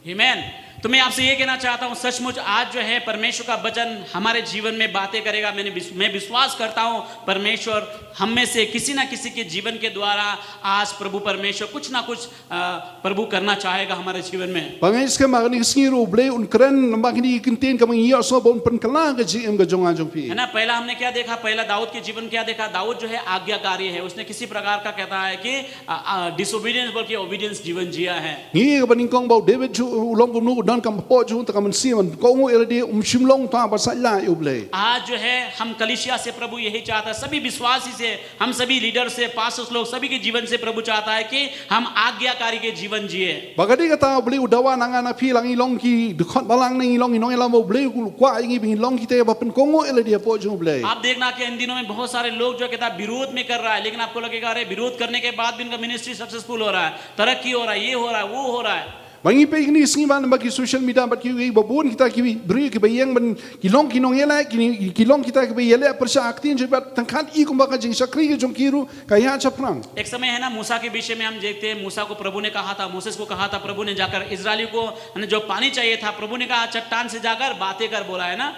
Amen। तो मैं आपसे ये कहना चाहता हूँ, सचमुच आज जो है, परमेश्वर का वचन हमारे जीवन में बातें करेगा। मैंने विश-, मैं विश्वास करता हूँ, परमेश्वर हम में से किसी ना किसी के जीवन के द्वारा आज प्रभु परमेश्वर कुछ ना कुछ, अ, प्रभु करना चाहेगा हमारे जीवन में। Ba nga ngeit skhem ba kane ka sngi ruh U Blei un kren lyngba kine ki ktien kaba ngi ïohsngew, ba un pynkylla ka jingim ka jong nga jong phi, है ना। पहला हमने क्या देखा? पहला दाऊद के जीवन क्या देखा? दाऊद जो है आज्ञाकारी है, उसने किसी प्रकार का कहता है कि, अ, अ, डिसोबीडियंस बल्कि ओबीडियंस जीवन जिया है। Ngi ïohi kaba nyngkong ba u David jong u long kumno, u don ka mpok jong u, ta ka mynsiem ban kohnguh ïa lade, um shym long uta ba saitlah ïa U Blei. आज जो है हम कलीसिया से प्रभु यही चाहता है, सभी विश्वासी से, हम सभी लीडर से, पास्टर्स लोग, सभी के जीवन से प्रभु चाहता है कि हम आज्ञाकारी के जीवन जिए। Ba ka dei kata U Blei u dawa na nga na phi, la ngi long ki dkhot balang ne ngi long ki nongïalam U Blei, u kwah ïa ngi ba ngin long kita ba pynkohnguh ïa lade hapoh jong U Blei. आप देखना कि इन दिनों में बहुत सारे लोग जो कहता है विरोध में कर रहा है, लेकिन आपको लगेगा, अरे, विरोध करने के बाद भी इनका मिनिस्ट्री सक्सेसफुल हो रहा है, तरक्की हो रहा है, ये हो रहा है, वो हो रहा है। Ba ngi peit kine ki sngi ba na ki social media bad kiwei ba bun kita ki briew kiba ïeng ban ki long ki nongïaleh, ki, ki long kita kiba ïaleh pyrshah ha ka ktien jong, bad tang kat i kumba ka jingshakri ka jong ki ruh ka ïaid shaphrang. एक समय है ना, मूसा के विषय में हम देखते हैं, मूसा को प्रभु ने कहा था, मोसेस को कहा था प्रभु ने, जाकर इजरायलियों को, है ना, जो पानी चाहिए था, प्रभु ने कहा, चट्टान से जाकर बातें कर, बोला है ना।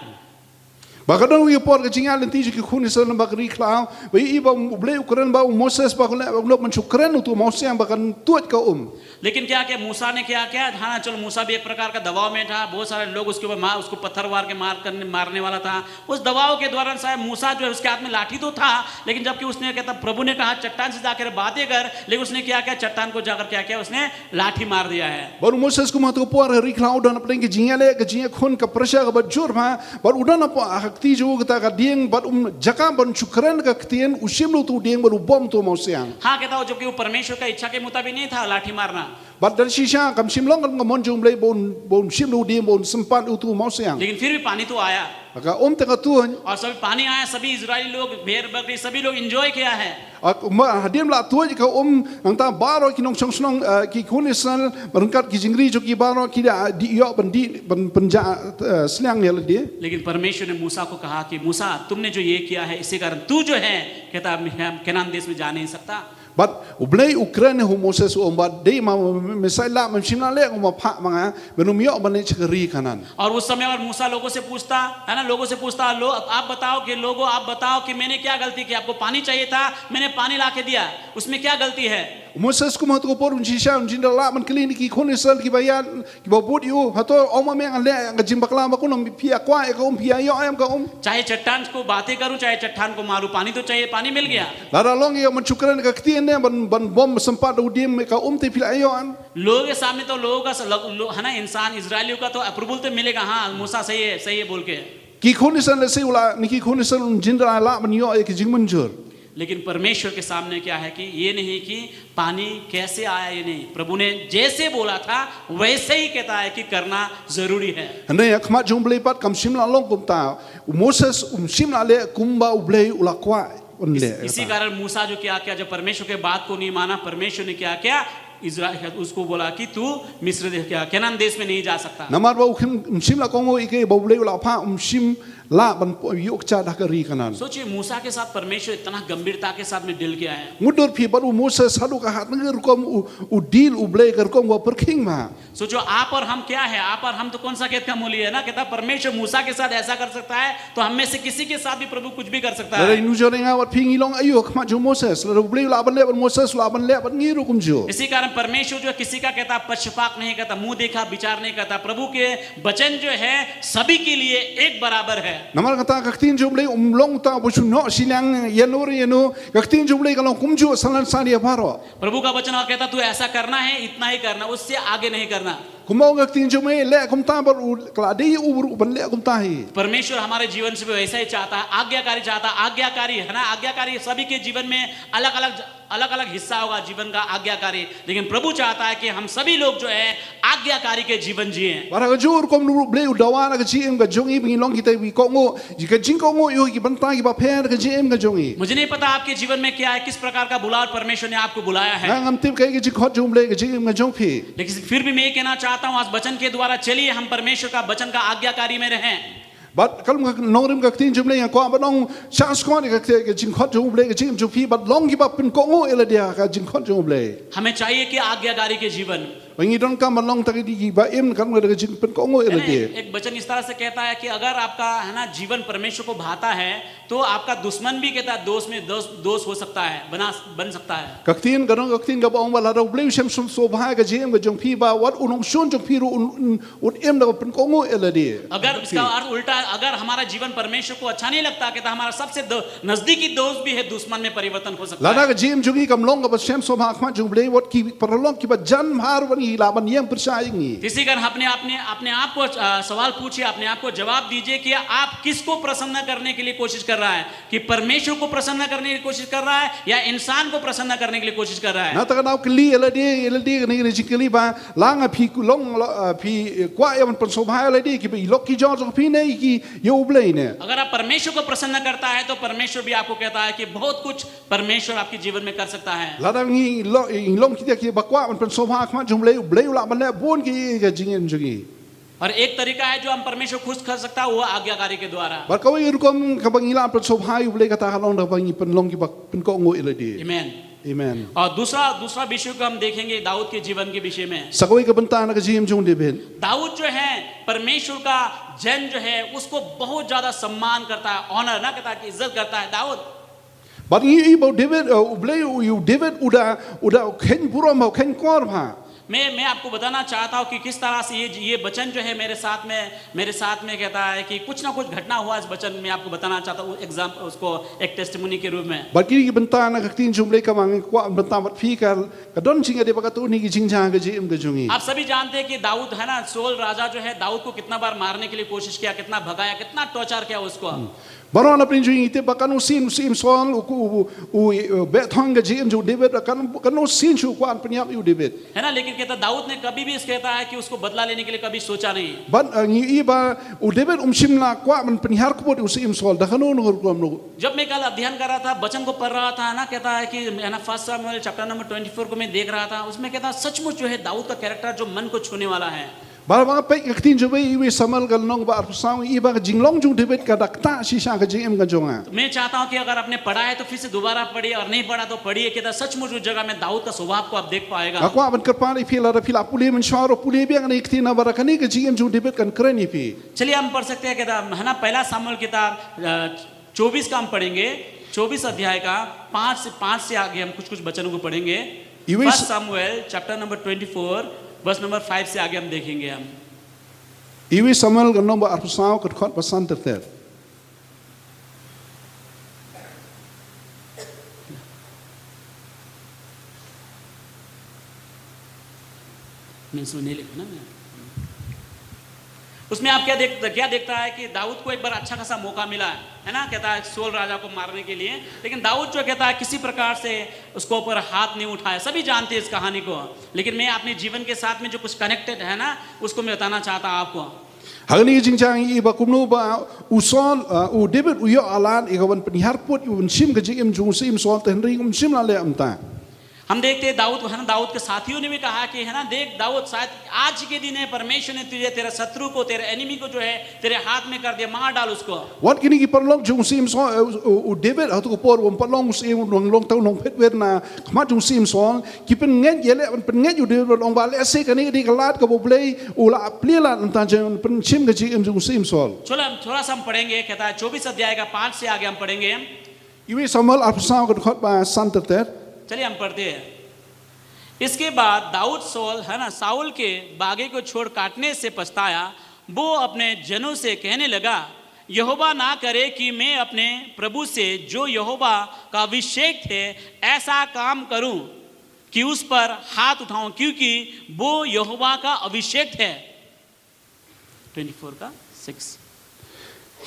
Ba ka don ïa ka por ka jingïaid lynti jong ki khun Israel na ka ri khlaw, ba i ba U Blei u kren bad u Moses ba u leh, u leh ban shu kren utu u mawsiang ba kan tuid ka um. लेकिन क्या किया मूसा ने, क्या किया? हाँ, चलो, मूसा भी एक प्रकार का दबाव में था, बहुत सारे लोग उसके ऊपर मार, उसको पत्थर मार के मार करने, मारने वाला था। उस दबाव के दौरान शायद मूसा जो है, उसके हाथ में लाठी तो था, लेकिन जबकि उसने, कहता, प्रभु ने कहा, चट्टान से जाकर बातें कर, लेकिन उसने क्या किया? चट्टान को जाकर क्या किया? उसने लाठी मार दिया है। Bad u Moses kumba ha tu ka por ha ri khlaw u don hapdeng ka jingïaleh, ka jingïakhun, ka pressure kaba jur bha, bad u don hapoh ha kti jong u kata ka dieng, bad um jaka ban shu kren ka ktien, u shim lut u dieng bad u bom utu u mawsiang. हाँ, कहता हूँ, जबकि वो परमेश्वर का इच्छा के मुताबिक नहीं था लाठी मारना। Bad da shisha kam shym long ka mon jong U Blei ba un, ba un shim lut u dieng, ba un sympat utu u mawsiang. लेकिन फिर भी पानी तो आया। Ka um te ka tuid. और सभी पानी आया, सभी इजरायली लोग, भेड़ बकरी, सभी लोग एंजॉय किया है। Ak ma hadien ba la tuid ka um, nangta baroh ki nongshong shnong, eh, ki khun Israel, ryngkat ki jingri jong ki baroh ki da, ah, dih ïoh ban dih, ban pynjah, eh, sliang ïa lade. लेकिन परमेश्वर ने मूसा को कहा कि मूसा, तुमने जो ये किया है, इसी कारण तू जो है, कहता, हम कनान देश में जा नहीं सकता। Bad U Blei u kren ïa u Moses, u ong, bad dei ma me, me, me saitlah, me shym la leh, u ma phah ma nga ban ym ïoh ban leit sha ka ri Kanaan. और उस समय अगर मूसा लोगों से पूछता, है ना, लोगों से पूछता, "लो, आप बताओ कि लोगों, आप बताओ कि मैंने क्या गलती की? आपको पानी चाहिए था, मैंने पानी ला के दिया, उसमें क्या गलती है?" U Moses kumba ha tu ka por un shisha un jin da lah ban kylli na ki khun Israel kiba ïaid, kiba bud ïa u, hato ong ma me nga leh ka jingbakla ba kumno, phi ïa kwah ïa ka um, phi ïa ïoh em ka um? चाहे चट्टान को बातें करूं, चाहे चट्टान को मारूं, पानी तो चाहिए, पानी मिल गया। Lada long ïa ban shu kren ka ktien ne ban, ban bom sympat u dieng, ka um te phi la ïoh em? लोगों के सामने तो लोगों का स-, लो-, लो-, है ना, इंसान इजरायलियों का तो अप्रूवल तो मिलेगा, हाँ, मूसा सही है, सही है बोल के। Ki khun Israel lehse u la, na ki khun Israel un jin da lah ban ïoh ïa ka jingmynjur. लेकिन परमेश्वर के सामने क्या है कि ये नहीं कि पानी कैसे आया, ये नहीं, प्रभु ने जैसे बोला था वैसे ही कहता है कि करना जरूरी है। Hynrei ha khmat jong U Blei pat kam shym la long kumta. U Moses um shym la leh kumba U Blei u la kwah un leh. इस, इसी कारण मूसा जो क्या किया, जब परमेश्वर के बात को नहीं माना, परमेश्वर ने क्या किया, इजराइल, उसको बोला कि तू मिस्र देश, क्या कनान देश में नहीं जा सकता। Namar ba u khim, um shym la kohnguh ïa kaei ba U Blei u la phah, um shym lah ban ïoh kjat ha ka ri Kanaan. सोचिए, मूसा के साथ परमेश्वर इतना गंभीरता के साथ में डील किया है। Mutdur phi, bad u Moses haduh kaei ka rukom u, u deal U Blei, ka rukom ba pyrkhing bha. सोचो, आप और हम क्या है? आप और हम तो कौन सा खेत का मूली है ना? कहता, परमेश्वर मूसा के साथ ऐसा कर सकता है, तो हम में से किसी के साथ भी प्रभु कुछ भी कर सकता है। Lada ngi, jong nga bad phi, ngi long aïu ha khmat jong u Moses? Lada U Blei u lah ban leh bad u Moses, u lah ban leh bad ngi ruh kumjuh. इसी कारण परमेश्वर जो किसी का कहता, पक्षपात नहीं करता, मुंह देखा विचार नहीं करता। प्रभु के वचन जो है सभी के लिए एक बराबर है। Namar kata ka ktien jong U Blei um long uta ba shu noh shiliang ïa no re ïa no. Ka ktien jong U Blei ka long kumjuh, san lane san ïa baroh. प्रभु का वचन और कहता, तू ऐसा करना है, इतना ही करना, उससे आगे नहीं करना। Kumba ong ka ktien jong me, leh kumta bad u, ka la dei u briew ban leh kumta hi. परमेश्वर हमारे जीवन से भी वैसा ही चाहता है, आज्ञाकारी चाहता है। आज्ञाकारी है ना, आज्ञाकारी सभी के जीवन में अलग अलग अलग अलग हिस्सा होगा जीवन का आज्ञाकारी, लेकिन प्रभु चाहता है कि हम सभी लोग जो है आज्ञाकारी के जीवन जिए। Bad ha kajuh rukom U Blei u dawa na ka jingim ka jong ngi ba ngin long kita kiba kohnguh, ka jingkohnguh ïa ki bynta kiba pher ka jingim ka jong ngi. मुझे नहीं पता आपके जीवन में क्या है, किस प्रकार का बुलाहट परमेश्वर ने आपको बुलाया है, Nga ngam tip kaei ka jingkhot jong U Blei ka jingim ka jong phi. लेकिन फिर भी मैं ये कहना चाहता हूँ, आज वचन के द्वारा चलिए हम परमेश्वर का वचन का आज्ञाकारी में रहें। Bad ka long ka nongrim ka ktien jong U Blei, nga kwah ban ong, shah sngewthuh ïa ka ktien, ka jingkhot jong U Blei ka jingim jong phi, bad long kiba pynkohnguh ïa lade ha ka jingkhot jong U Blei. हमें चाहिए कि आज्ञाकारी के जीवन। Ba ngi donkam ban long kita kiba im katkum ka jingpynkohnguh ïa है ना, lade. एक, एक वचन इस तरह से कहता है कि अगर आपका, है ना, जीवन परमेश्वर को भाता है, तो आपका दुश्मन भी, कहता है, दोस्त में दोस्त दोस्त हो सकता है, बना बन सकता है। Ka ktien, ka dang ka ktien kaba ong ba lada U Blei u shem sngewbha ïa ka jingim ka jong phi, ba wat u nongshun jong phi ruh un, un, un im da kaba pynkohnguh ïa lade. अगर इसका अर्थ उल्टा, अगर हमारा जीवन परमेश्वर को अच्छा नहीं लगता, कहता, हमारा सबसे दो, नजदीकी दोस्त भी है, दुश्मन में परिवर्तन हो सकता Lada है। ka jingim jong ngi kam long kaba shem sngewbha ha khmat jong U Blei, wat ki paralok kiba jan bha ruh ban, ngi lah ban ïeng pyrshah ïa ngi. इसी कारण अपने अपने अपने आप को अ, सवाल पूछिए, अपने आप को जवाब दीजिए कि आप किसको प्रसन्न करने के लिए कोशिश कर रहा है, कि परमेश्वर को प्रसन्न करने की कोशिश कर रहा है या इंसान को प्रसन्न करने के लिए कोशिश कर रहा है। Nangta ka daw kylli ïa lade, ïa lade, kane ka jingkylli ba, la nga phi long, lo, ah, phi, eh, kwah ïa ban pynsngewbha ïa lade, kiba i lok ki jor jong phi ne, ki ïa U Blei ne. अगर आप परमेश्वर को प्रसन्न करता है तो परमेश्वर भी आपको कहता है कि बहुत कुछ परमेश्वर आपके जीवन में कर सकता है। Lada ngi long, ngi long kita kiba kwah ban pynsngewbha ha khmat jong U Blei, U Blei u lah ban leh bun ki ïa ka jingim jong ngi. और एक तरीका है जो हम परमेश्वर खुश कर सकता है, वो आज्ञाकारी के द्वारा। Bad kawei ka rukom kaba ngi lah pynsngewbha ïa U Blei kata ka long da kaba ngi pynlong kiba pynkohnguh ïa lade. Amen। Amen. और दूसरा दूसरा विषय को हम देखेंगे दाऊद के जीवन के विषय में। Sa kawei ka bynta na ka jingim jong u David. Dawood जो है परमेश्वर का जन जो है उसको बहुत ज्यादा सम्मान करता है, ऑनर ना कहता है कि इज्जत करता है Dawood. Bad ngi ïohi ba u David, eh, U Blei, u, u David u da, u da u kheiñ burom bha, u kheiñ kor bha. मैं मैं आपको बताना चाहता हूँ कि किस तरह से ये ये वचन जो है मेरे साथ में मेरे साथ में कहता है कि कुछ ना कुछ घटना हुआ इस वचन में, आपको बताना चाहता हूँ एग्जाम्पल, उसको एक टेस्टिमोनी के रूप में। Bad kine ki bynta na ka ktien jong u Blei kaba nga kwah ban bynta bad phi ka, ka don jingïadei bad katto katne ki jingjia ha ka jingim ka jong ngi. आप सभी जानते हैं कि दाऊद है ना, सोल राजा जो है दाऊद को कितना बार मारने के लिए कोशिश किया, कितना भगाया, कितना टॉर्चर किया उसको। Baroh na pdeng jong ngi ngi tip ba katno sien u Syiem Saul u, u, u, u beh thong ka jingim jong u David, katno, katno sien shu kwah ban pynïap ïa u David. है ना, लेकिन कहता दाऊद ने कभी भी इस कहता है कि उसको बदला लेने के लिए कभी सोचा नहीं। Bad, eh, ngi ïohi ba u David um shym la kwah ban pynhiar kput ïa u Syiem Saul da kano kano ka rukom ruh. जब मैं कल अध्ययन कर रहा था, वचन को पढ़ रहा था ना, कहता है कि है ना, first Samuel chapter number twenty four को मैं देख रहा था, उसमें कहता है सचमुच जो है दाऊद का कैरेक्टर जो मन को छूने वाला है। Bad ba nga peit ka ktien jong u Blei, Iwei Samuel ka lynnong ba arphew saw, ngi ïohi ba ka jinglong jong u David ka da ktah shisha ka jingim ka jong nga. मैं चाहता हूँ कि अगर आपने पढ़ा है तो फिर से दोबारा पढ़िए, और नहीं पढ़ा तो पढ़िए, कहता सचमुच उस जगह में दाऊद का स्वभाव को आप देख पाएगा। Nga kwah ban kyrpad ïa phi, lada phi la pule mynshuwa ruh, pule biang ïa kane ka ktien, namar kane ka jingim jong u David kan kren ïa phi. चलिए हम पढ़ सकते हैं, कहता है ना, पहला शमूएल किताब चौबीस का हम पढ़ेंगे, चौबीस अध्याय का पाँच से, पाँच से आगे हम कुछ कुछ वचनों को पढ़ेंगे। Iwei first Samuel chapter number twenty four, verse number five से आगे हम देखेंगे हम। Iwei Samuel ka lynnong ba arphew saw, ka dkhot ba san ter ter. मैंने सुन नहीं लिखा ना मैं। उसमें आप क्या देख क्या देखता है कि दाऊद को एक बार अच्छा खासा मौका मिला है ना, कहता है सोल राजा को मारने के लिए, लेकिन दाऊद जो कहता है किसी प्रकार से उसको ऊपर हाथ नहीं उठाया। सभी जानते हैं इस कहानी को, लेकिन मैं अपने जीवन के साथ में जो कुछ कनेक्टेड है ना, उसको मैं बताना चाहता हूँ आपको। Ha kane ka jingjia ngi ïohi ba kumno ba u Saul, uh, u David u ïoh alat ïa ka ban pynhiar kput, ïa u ban shim ka jingim jong u Syiem Saul, te hynrei um shym la leh kumta. हम देखते हैं दाऊद को, है ना, दाऊद के साथियों ने भी कहा कि, है ना, देख दाऊद, शायद आज के दिन है परमेश्वर ने तुझे, तेरे शत्रु को, तेरे एनिमी को जो है तेरे हाथ में कर दिया, मार डाल उसको। Wat kine ki paralok jong u Syiem Saul, eh, u, u, u David, ha kato ka por ba um pat long u syiem, u nang long tang u nongphet wer na khmat jong u Syiem Saul, ki pynngeit, ïaleh ban pynngeit ïa u David, ban ong ba lehse kane ka dei ka lad kaba u Blei u la plie lad, nangta jong pynshim ka jingim jong u Syiem Saul. चलो हम थोड़ा सा हम पढ़ेंगे, कहता है चौबीस अध्याय का पाँच से आगे हम पढ़ेंगे। Iwei Samuel arphew saw, ka dkhot ba san ter ter. चलिए हम पढ़ते हैं। इसके बाद दाऊद सॉल, है ना, साउल के बागे को छोड़ काटने से पछताया। वो अपने जनों से कहने लगा, यहोवा ना करे कि मैं अपने प्रभु से, जो यहोवा का अभिषेक थे, ऐसा काम करूं। कि उस पर हाथ उठाऊं, क्योंकि वो यहोवा का अभिषेक है। ट्वेंटी फोर का six.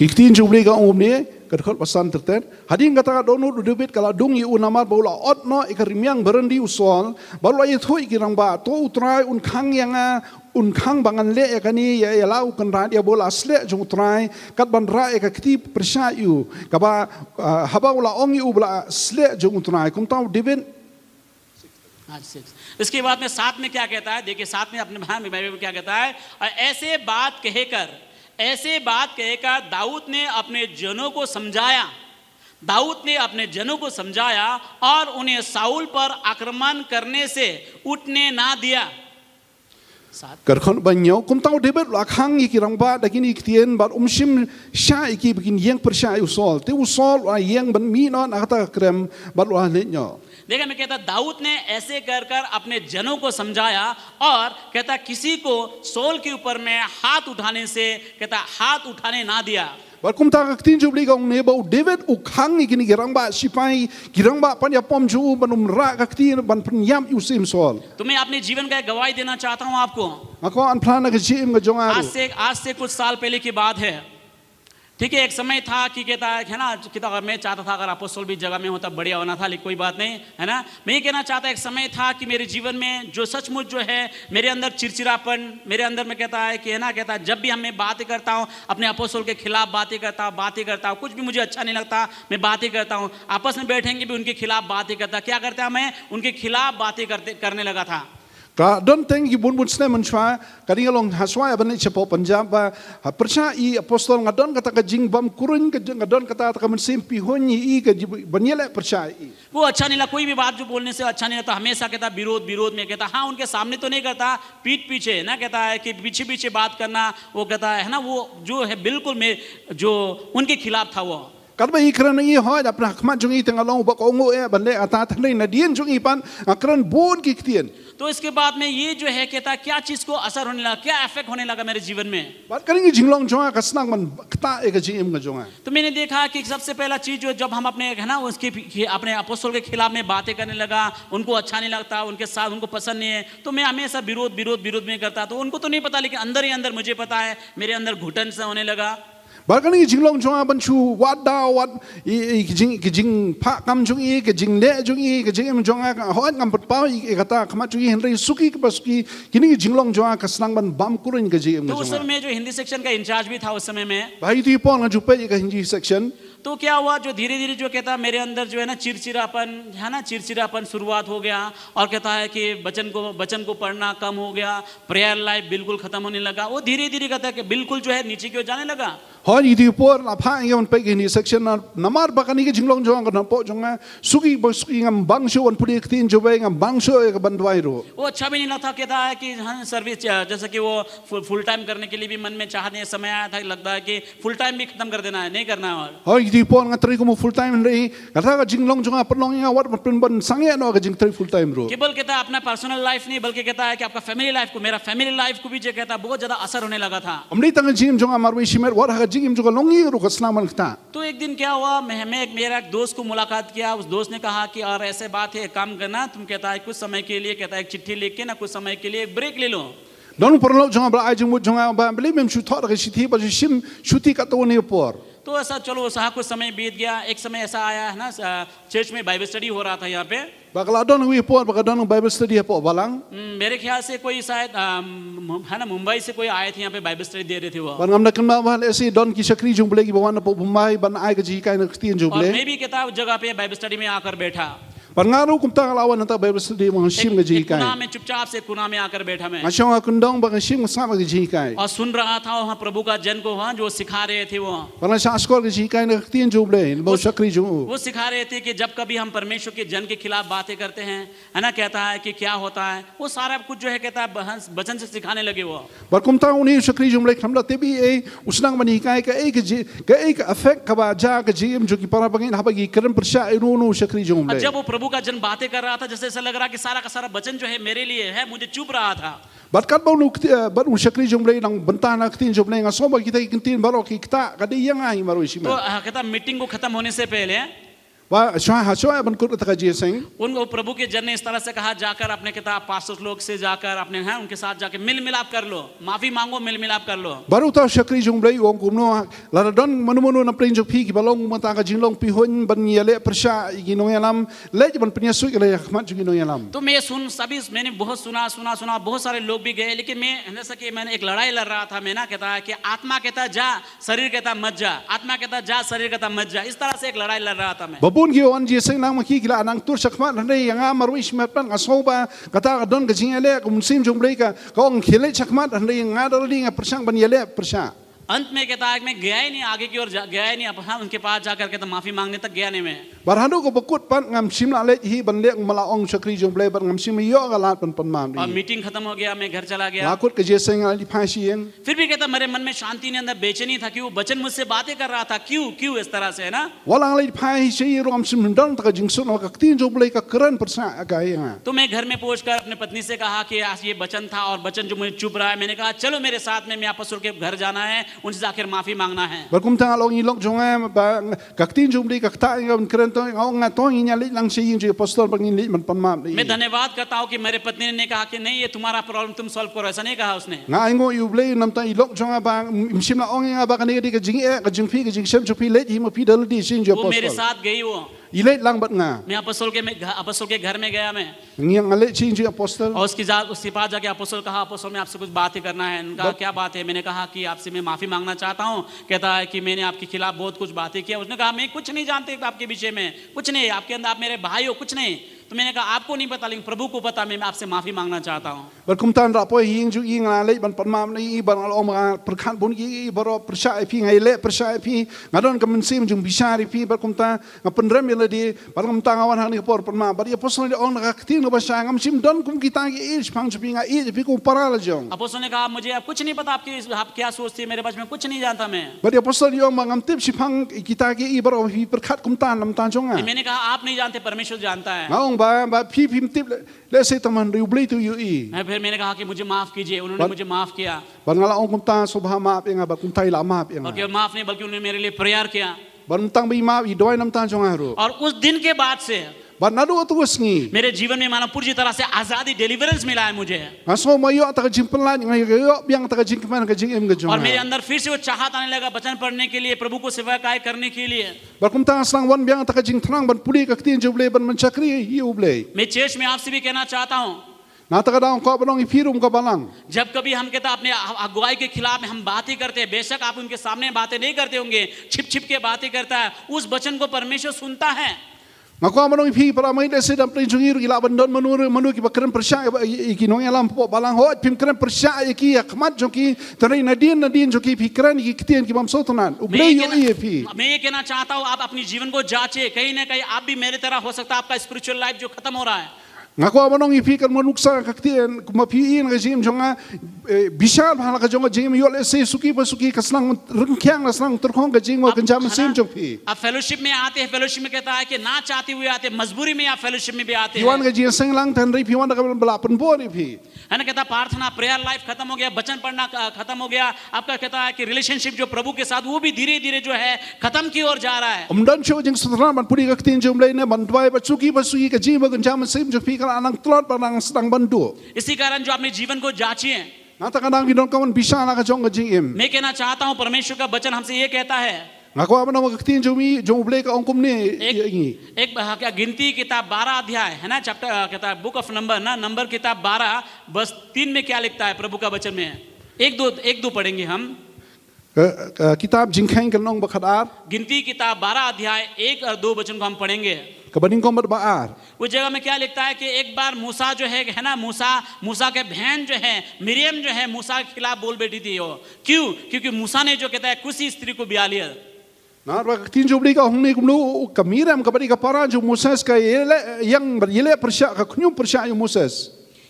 Ki ktien jong U Blei ka ong kumne, ka dkhot ba san ter ter. Hadien kata ka dohnud u David ka la dung ïa u namar ba u la ot noh ïa ka rmiang baroh u Saul, bad u la ïathuh ïa ki rangbah, to U Trai un khang ïa nga, un khang ba ngan leh ïa kane ïa, ïa la u kynrad ïa ba u la sleh jong U Trai, kat ban rah ïa ka kti pyrshah ïa u. Kaba, ah, haba u la ong ïa u ba la sleh jong U Trai. Kumta u David आज सिक्स। इसके बाद में सात में क्या कहता है? देखिए, सात में अपने, हाँ, बाइबल में क्या कहता है? "और ऐसे बात कहकर, ऐसे बात कहकर दाऊद ने अपने जनों को समझाया, दाऊद ने अपने जनों को समझाया और उन्हें शाऊल पर आक्रमण करने से उठने ना दिया।" सात। Ka dkhot ba hynñiew, kumta u David u la khang ïa ki rangbah da kine ki ktien, bad um shym shah ïa ki ba kin ïeng pyrshah ïa u Saul. Te u Saul u la ïeng ban mih noh na kata ka krem, bad u la leit noh. देखा, मैं कहता, दाऊद ने ऐसे कर कर अपने जनों को समझाया और कहता, किसी को शाऊल के ऊपर में हाथ उठाने से, कहता, हाथ उठाने ना दिया। Bad kumta ka ktien jong U Blei ka ong ne ba u David u khang ïa kine ki rangbah shipai, ki rangbah pan ïapom jong u, ban ym rah ka kti ban pynïap ïa u Syiem Saul. तो मैं अपने जीवन का एक गवाही देना चाहता हूँ आपको। Nga kwah ban phla na ka jingim ka jong nga ruh. आज से, आज से कुछ साल पहले की बात है। ठीक है, एक समय था कि कहता है, है ना, कि तो अगर मैं चाहता था अगर अपोस्टल भी जगह में होता बढ़िया होना था, लेकिन कोई बात नहीं, है ना। मैं ये कहना चाहता, एक समय था कि मेरे जीवन में जो सचमुच जो है, मेरे अंदर चिड़चिड़ापन, मेरे अंदर में कहता है कि, है ना, कहता है, जब भी हम, मैं बातें करता हूँ, अपने अपोस्टल के खिलाफ बातें करता हूँ, बातें करता हूँ, कुछ भी मुझे अच्छा नहीं लगता, मैं बातें करता हूँ, आपस में बैठेंगे भी उनके खिलाफ बातें करता, क्या करता, मैं उनके खिलाफ बातें करते, करने लगा था। Ka don teng ki bun bun snem mynshuwa, ka dei nga long ha shuwa ban leit shapoh Punjab ba, ha pyrshah ïa i apostol nga don kata ka jingbam kurun, ka jing, nga don kata ka mynsiem pihuiñ ïa i ka jing ban ïaleh pyrshah ïa i. वो अच्छा नहीं लगा, कोई भी बात जो बोलने से अच्छा नहीं लगता, हमेशा कहता विरोध, विरोध में कहता, हाँ, उनके सामने तो नहीं करता, पीठ पीछे ना कहता है कि पीछे पीछे बात करना, वो कहता है ना, वो जो है बिल्कुल में जो उनके खिलाफ था वो। Katba i kren ïa i hooid, hapdeng ha khmat jong i te nga long uba kohnguh eh ban leh kata, hynrei nadien jong i pat nga kren bun ki ktien. तो इसके बाद में ये जो है कहता क्या चीज को असर होने लगा, क्या इफेक्ट होने लगा मेरे जीवन में। Bad ka dei ka jinglong jong nga ka sdang ban ktah ïa ka jingim ka jong nga. तो मैंने देखा कि सबसे पहला चीज जो जब हम अपने, है ना, उसके पी-, अपने अपोस्टल के खिलाफ में बातें करने लगा, उनको अच्छा नहीं लगता, उनके साथ उनको पसंद नहीं है, तो मैं हमेशा विरोध, विरोध, विरोध में करता। तो उनको तो नहीं पता, लेकिन अंदर ही अंदर मुझे पता है, मेरे अंदर घुटन सा होने लगा। Bad ka dei ka jinglong jong nga ban shu wad da wad ïa, ïa ki jing, ki jingphah kam jong i, ki jingleh jong i, ki jingim jong nga, hooid ngam pat paw ïa, ïa kata ha khmat jong i, hynrei suki kaba suki, kine ki jinglong jong nga ka sdang ban bam kurun ka jingim ka jong nga. तो उस समय मैं जो हिंदी सेक्शन का इंचार्ज भी था उस समय में। Bad ha kito ki por nga ju peit ïa ka Hindi section. तो क्या हुआ, जो धीरे-धीरे जो कहता मेरे अंदर जो है ना चिड़चिड़ापन, है ना, चिड़चिड़ापन शुरुआत हो गया और कहता है कि वचन को, वचन को पढ़ना कम हो गया, प्रेयर लाइफ बिल्कुल खत्म होने लगा। वो धीरे-धीरे कहता है कि बिल्कुल जो है नीचे की ओर जाने लगा। Hooid ha kito ki por la phah ïa nga ban peit ïa kine ki section na, namar ba kane ka jinglong jong nga ka nongpop jong nga, suki ba suki ngam bang shuh ban pule ïa ka ktien jong U Blei, ngam bang shuh ïa ka ban duwai ruh. वो अच्छा भी नहीं लगता, कहता है कि हाँ, सर्विस, अ, जैसे कि वो फुल, फुल टाइम करने के लिए भी मन में चाह नहीं, समय आया था, लगता है कि फुल टाइम भी खत्म कर देना है, नहीं करना है और। Hooid ha kito ki por nga trei kum u full time, hynrei kata ka jinglong jong nga pynlong ïa nga wat ban pyn, ban sangeh noh ka jingtrei full time ruh. केवल कहता है अपना personal life नहीं, बल्कि कहता है कि आपका फैमिली लाइफ को, मेरा फैमिली लाइफ को भी जो कहता है बहुत ज्यादा असर होने लगा था। Ym dei tang ka jingim jong nga marwei shimet, wat ha ka jingim jong ka longïing ruh ka sdang ban ktah. तो एक दिन क्या हुआ, मैं, मैं एक, मेरा एक दोस्त को मुलाकात किया, उस दोस्त ने कहा कि, "और ऐसे बात है, एक काम करना, तुम," कहता है, "कुछ समय के लिए," कहता है, "एक चिट्ठी लिख के ना, कुछ समय के लिए एक ब्रेक ले लो।" Don u paralok jong nga ba la ai jingmut jong nga ba, balei mem shu thoh da ka shithi, ba shu shim shuti katto katne por. तो ऐसा, चलो, ऐसा कुछ समय बीत गया। एक समय ऐसा आया है ना, अ, चर्च में बाइबल स्टडी हो रहा था यहाँ पे। Ba ka la don kawei ka por ba ka don Bible study hapoh balang. हम्म, मेरे ख्याल से कोई शायद, अ, म-, है ना, मुंबई से कोई आए थे यहाँ पे, बाइबल स्टडी दे रहे थे वो। Bad ngam da kynmaw ba lehse don ki shakri jong U Blei kiba wan napoh Mumbai ban ai ka jinghikai na ka ktien jong U Blei. और मैं भी कहता उस जगह पे बाइबल स्टडी में आकर बैठा। Bad nga ruh kumta nga la wan hangta Bible study ban shim ka jinghikai. एक कोना में, चुपचाप से कोना में आकर बैठा मैं। Nga shong ha kyndong bad nga shim, nga sngap ïa ka jinghikai. और सुन रहा था वहाँ प्रभु का जन को, वहाँ जो सिखा रहे थे वो। Bad nga shah skhor ka jinghikai na ka ktien jong U Blei, ba u shakri jong u. वो सिखा रहे थे कि जब कभी हम परमेश्वर के जन के खिलाफ बातें करते हैं, है ना, कहता है कि क्या होता है, वो सारा कुछ जो है, कहता है, बहन, वचन से सिखाने लगे वो। Bad kumta une u shakri jong U Blei, khamtam da tip ei ei, u sdang ban hikai kaei ka ji-, kaei ka effect kaba jia ha ka jingim jong ki para bangeit haba ki kren pyrshah ïa uno uno u shakri jong U Blei. और जब वो प्रभु का जन बातें कर रहा था, जैसे ऐसा लग रहा कि सारा का सारा वचन जो है मेरे लिए है, मुझे चुभ रहा था। Bad katba une u kti-, eh, bad une u shakri jong U Blei u nang bynta na ka ktien jong U Blei, nga sngew ba kita ki kyntien baroh ki ktah ka dei ïa nga hi marwei shimet. तो, अ, कहता, मीटिंग को खत्म होने से पहले Ba shwa ha shwa ban kut kata ka jingïaseng. उनको प्रभु के जन ने इस तरह से कहा, जाकर अपने किता पास्टर लोग से जाकर अपने हैं उनके साथ जाके मिल मिलाप कर लो, माफी मांगो, मिल मिलाप कर लो। Bad uta u shakri jong U Blei u ong kumno, lada don mano mano na pdeng jong phi kiba long kumta ka jinglong pihuiñ ban ïaleh pyrshah ïa ki nongïalam, leit ban pynïasuid ïa la ha khmat jong ki nongïalam. तो मैं सुन सभी मैंने बहुत सुना सुना सुना, बहुत सारे लोग भी गए, लेकिन मैं जैसा कि मैंने एक लड़ाई लड़ रहा था, मैं ना कहता है कि आत्मा कहता जा, शरीर कहता मत जा, आत्मा कहता जा, शरीर कहता मत जा, इस तरह से एक लड़ाई लड़ रहा था मैं। Ba bun ki wan jingïaseng nang ma ki ki la nang tur shakhmat, hynrei ïa nga marwei shimet pat nga sngew ba kata ka don ka jingïaleh ka mynsiem jong U Blei ka ka ong khie leit shakhmat, hynrei nga da lade nga pyrshang ban ïaleh pyrshah. अंत में कहता है कि मैं गया ही नहीं आगे की ओर, जा- गया ही नहीं, अब हाँ, उनके पास जाकर कहता माफी मांगने तक गया नहीं मैं। Bad haduh kaba kut pat ngam shym la leit hi ban leh, ma la ong shakri jong U Blei, bad ngam shym ïoh ka lad ban pynmap. और मीटिंग खत्म हो गया, मैं घर चला गया। La kut ka jingïaseng, la leit phai sha ïing. फिर भी कहता मेरे मन में शांति नहीं, अंदर बेचैनी था, क्यों बेचैन मुझसे बातें कर रहा था, क्यों क्यों इस तरह से, है ना? Wat la nga leit phai sha ïing ruh ngam shym don ta ka jingsuk namar ka ktien jong U Blei ka kren pyrshah ïa nga. तो मैं घर में पहुंचकर अपने पत्नी से कहा कि आज ये वचन था और वचन जो मुझे चुभ रहा है, मैंने कहा चलो मेरे साथ में, मैं अपोस्तल के घर जाना है, उनसे आखिर माफी मांगना है। Bad kumta nga la ong ïa i lok jong nga ba ka ktien jong U Blei ka ktah ïa nga ban kren, to nga ong nga to ngin ïa leit lang sha ïing jong i apostol ba ngin leit ban pynmap ïa i. मैं धन्यवाद करता हूँ कि मेरे पत्नी ने नहीं कहा कि नहीं ये तुम्हारा प्रॉब्लम तुम सॉल्व करो, ऐसा नहीं कहा उसने। Nga ainguh ïa U Blei namar i lok jong nga ba im shym la ong ïa nga ba kane ka dei ka jingeh ka jong phi, ka jingshem jong phi, leit hi ma phi da lade sha ïing jong i apostol. वो मेरे साथ गई वो। I leit lang bad nga. मैं अपोस्तल के मैं घ- अपोस्तल के घर में गया मैं। Nga leit sha ïing jong i apostol. और उसकी जा उसके पास जाके अपोस्तल कहा, अपोस्तल मैं आपसे कुछ बातें करना है। उन्होंने कहा क्या बात है? मैंने कहा कि आपसे मैं माफी मांगना चाहता हूँ। कहता है कि मैंने आपके खिलाफ बहुत कुछ बातें किया। उसने कहा मैं कुछ नहीं जानते आपके विषय में, कुछ नहीं, आपके अंदर आप मेरे भाई हो, कुछ नहीं। तो मैंने कहा आपको नहीं पता लेकिन प्रभु को पता, मैं आपसे माफी मांगना चाहता हूँ। Bad kumta nga la poi ha ïing jong i, nga la leit ban pynmap ïa i, bad nga la ong ba nga pyrkhat bun ïa i baroh, pyrshah ïa phi, nga ïaleh pyrshah ïa phi, nga don ka mynsiem jingbishar ïa phi, bad kumta nga pynrem ïa lade, bad kumta nga wan ha kane ka por pynmap. Bad i apostol i ong na ka ktien kaba shai, ngam shym don kum kita kiei shaphang jong phi, nga ïeit ïa phi kum para la jong. अपोस्तल ने कहा मुझे अब कुछ नहीं पता आपकी आप क्या सोचती है मेरे बारे में, कुछ नहीं जानता मैं। Bad i apostol i ong ba ngam tip shaphang kita kiei baroh ba phi pyrkhat kumta na bynta jong nga. मैंने कहा आप नहीं जानते, परमेश्वर जानता है। Nga ong ba ba phi phim tip lehse, tangba U Blei te u ïohi. मैं फिर मैंने कहा कि मुझे माफ कीजिए, उन्होंने मुझे माफ किया। Bad nga la ong kumta, sngewbha map ïa nga, bad kumta i la map ïa nga. और केवल माफ नहीं बल्कि उन्होंने मेरे लिए प्रेयर किया। Bad ym tang ba i map, i duwai na bynta jong nga ruh. और उस दिन के बाद से Bad naduh katto ka sngi, मेरे जीवन में मानो पूरी तरह से आजादी, डिलीवरेंस मिला है मुझे। Nga sngew ba nga ïoh ta ka jingpynlait, nga ïoh biang ta ka jingkmen ka jingim ka jong nga. और मेरे अंदर फिर से वो चाहत आने लगा वचन पढ़ने के लिए, प्रभु को सेवा कार्य करने के लिए। Bad kumta nga sdang wan biang ta ka jingthrang ban pule ka ktien jong U Blei, ban ban shakri ïa U Blei. मैं चर्च में आपसे भी कहना चाहता हूँ, Na kata ka daw nga kwah ban ong ïa phi ruh kum ka balang. जब कभी हम कहता अपने अगुवाई के खिलाफ में हम बातें करते हैं, बेशक आप उनके सामने बातें नहीं करते होंगे, छिप छिप के बातें करता है, उस वचन को परमेश्वर सुनता है। Nga kwah ban ong ïa phi para bangeit, lehse na pdeng jong ngi ruh ki lah ban don mano mano kiba kren pyrshah ïa ki nongïalam hapoh balang. Hooid, phim kren pyrshah ïa ki ha khmat jong ki, hynrei nadien nadien jong ki phi kren ïa ki ktien ki bym sngewtynnat. U Blei u ïohi ïa phi. मैं ये कहना चाहता हूँ, आप अपनी जीवन को जांचें, कहीं ना कहीं आप भी मेरी तरह हो सकता है आपका स्पिरिचुअल लाइफ जो खत्म हो रहा है। Nga kwah ban ong ïa phi, katba nga nuksa ka ktien, kumba phi ïohi na ka jingim jong nga, eh, bishar bha la ka jong ka jingim, ïoh lehse suki ba suki ka sdang ryngkhiang, la sdang tyrkhong ka jingim, ka kynja mynsiem jong phi. आप फेलोशिप में आते हैं, फेलोशिप में कहता है कि ना चाहते हुए आते हैं, मजबूरी में आप फेलोशिप में भी आते हैं। Phi wan ka jingïaseng lang, hynrei phi wan da kaba la pynbor ïa phi. है ना, कहता प्रार्थना, प्रेयर लाइफ खत्म हो गया, वचन पढ़ना ख- खत्म हो गया, आपका कहता है कि रिलेशनशिप जो प्रभु के साथ, वो भी धीरे धीरे जो है खत्म की ओर जा रहा है। Ym don shuh jingsngewtynnat ban pule ka ktien jong U Blei ne ban duwai, bad suki ba suki ka jingim ka kynja mynsiem jong phi ka la nang tlot bad nang sdang ban duh. इसी कारण जो अपने जीवन को जांचिए। Na kata ka daw ngi donkam ban bishar la ka jong ka jingim. मैं कहना चाहता हूँ, परमेश्वर का वचन हमसे ये कहता है, Nga kwah ban ong ba ka ktien jong U Blei ka ong kumne ïa ngi. एक गिनती किताब बारह अध्याय है ना, चैप्टर कहता है बुक ऑफ नंबर ना, नंबर किताब बारह वर्स तीन में क्या लिखता है प्रभु का वचन में? एक दो, एक दो पढ़ेंगे हम। Ka, ka kitab Jingkheiñ ka lynnong ba khatar. गिनती किताब बारह अध्याय एक और दो वचन को हम पढ़ेंगे। Kaba nyngkong bad ba ar. उस जगह में क्या लिखता है कि एक बार मूसा जो है, है ना, मूसा, मूसा के बहन जो है, मिरियम जो है, मूसा के खिलाफ बोल बैठी थी वो। क्यों? क्योंकि मूसा ने जो कहता है, कुशी स्त्री को ब्याह लिया। Namar ba ka ktien jong U Blei ka ong kumne, kumno ka Miriam kaba dei ka para jong u Moses ka ïaleh ïeng, ïaleh pyrshah, ka khñium pyrshah ïa u Moses.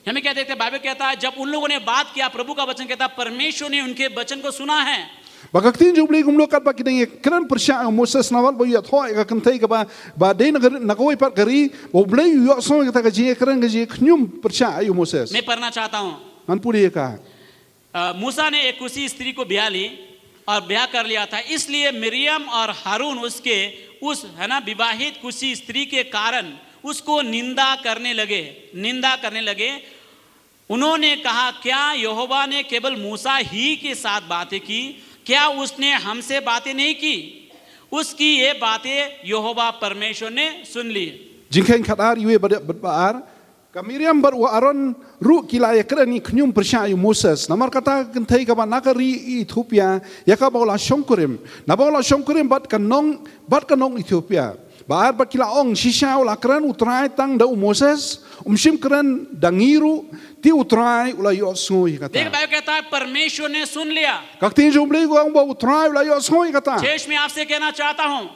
हमें क्या देखते हैं, बाइबल कहता है, जब उन लोगों ने बात किया, प्रभु का वचन कहता है, परमेश्वर ने उनके वचन को सुना है। Ba ka ktien jong U Blei kumno, katba ki dang ïakren pyrshah ïa u Moses, namar ba u ïathoh ïa ka kynthei kaba, ba dei na ka, na kawei pat ka ri, ba U Blei u ïohsngew ïa kata ka jingïakren, ka jingkhñium pyrshah ïa u Moses. मैं पढ़ना चाहता हूँ। Ngan pule ïa ka. अ, मूसा ने एक कुशी स्त्री को ब्याह ली और ब्याह कर लिया था, इसलिए मिरियम और हारून उसके उस, है ना, विवाहित कुशी स्त्री के कारण उसको निंदा करने लगे, निंदा करने लगे। उन्होंने कहा, क्या यहोवा ने केवल मूसा ही के साथ बातें की? क्या उसने हमसे बातें नहीं की? उसकी ये बातें यहोवा परमेश्वर ने सुन ली। Jingkheiñ khatar, ïa uwei bad, bad ba ar. Ka Miriam bad u Aaron ruh ki la ïakren ïa khñium pyrshah ïa u Moses. Namar kata ka kynthei kaba na ka ri Ethiopia, ïa kaba u la shongkurim. Naba u la shongkurim bad ka nong, bad ka nong Ethiopia. Ba ar bad ki la ong, shisha u la kren u Trai tang da u Moses, um shym kren da ngi ruh, te u Trai u la ïohsngew ïa kata. देखो, बाइबल कहता है, परमेश्वर ने सुन लिया। Ka ktien jong u Blei ka ong ba u Trai u la ïohsngew ïa kata. Church में आपसे कहना चाहता हूँ,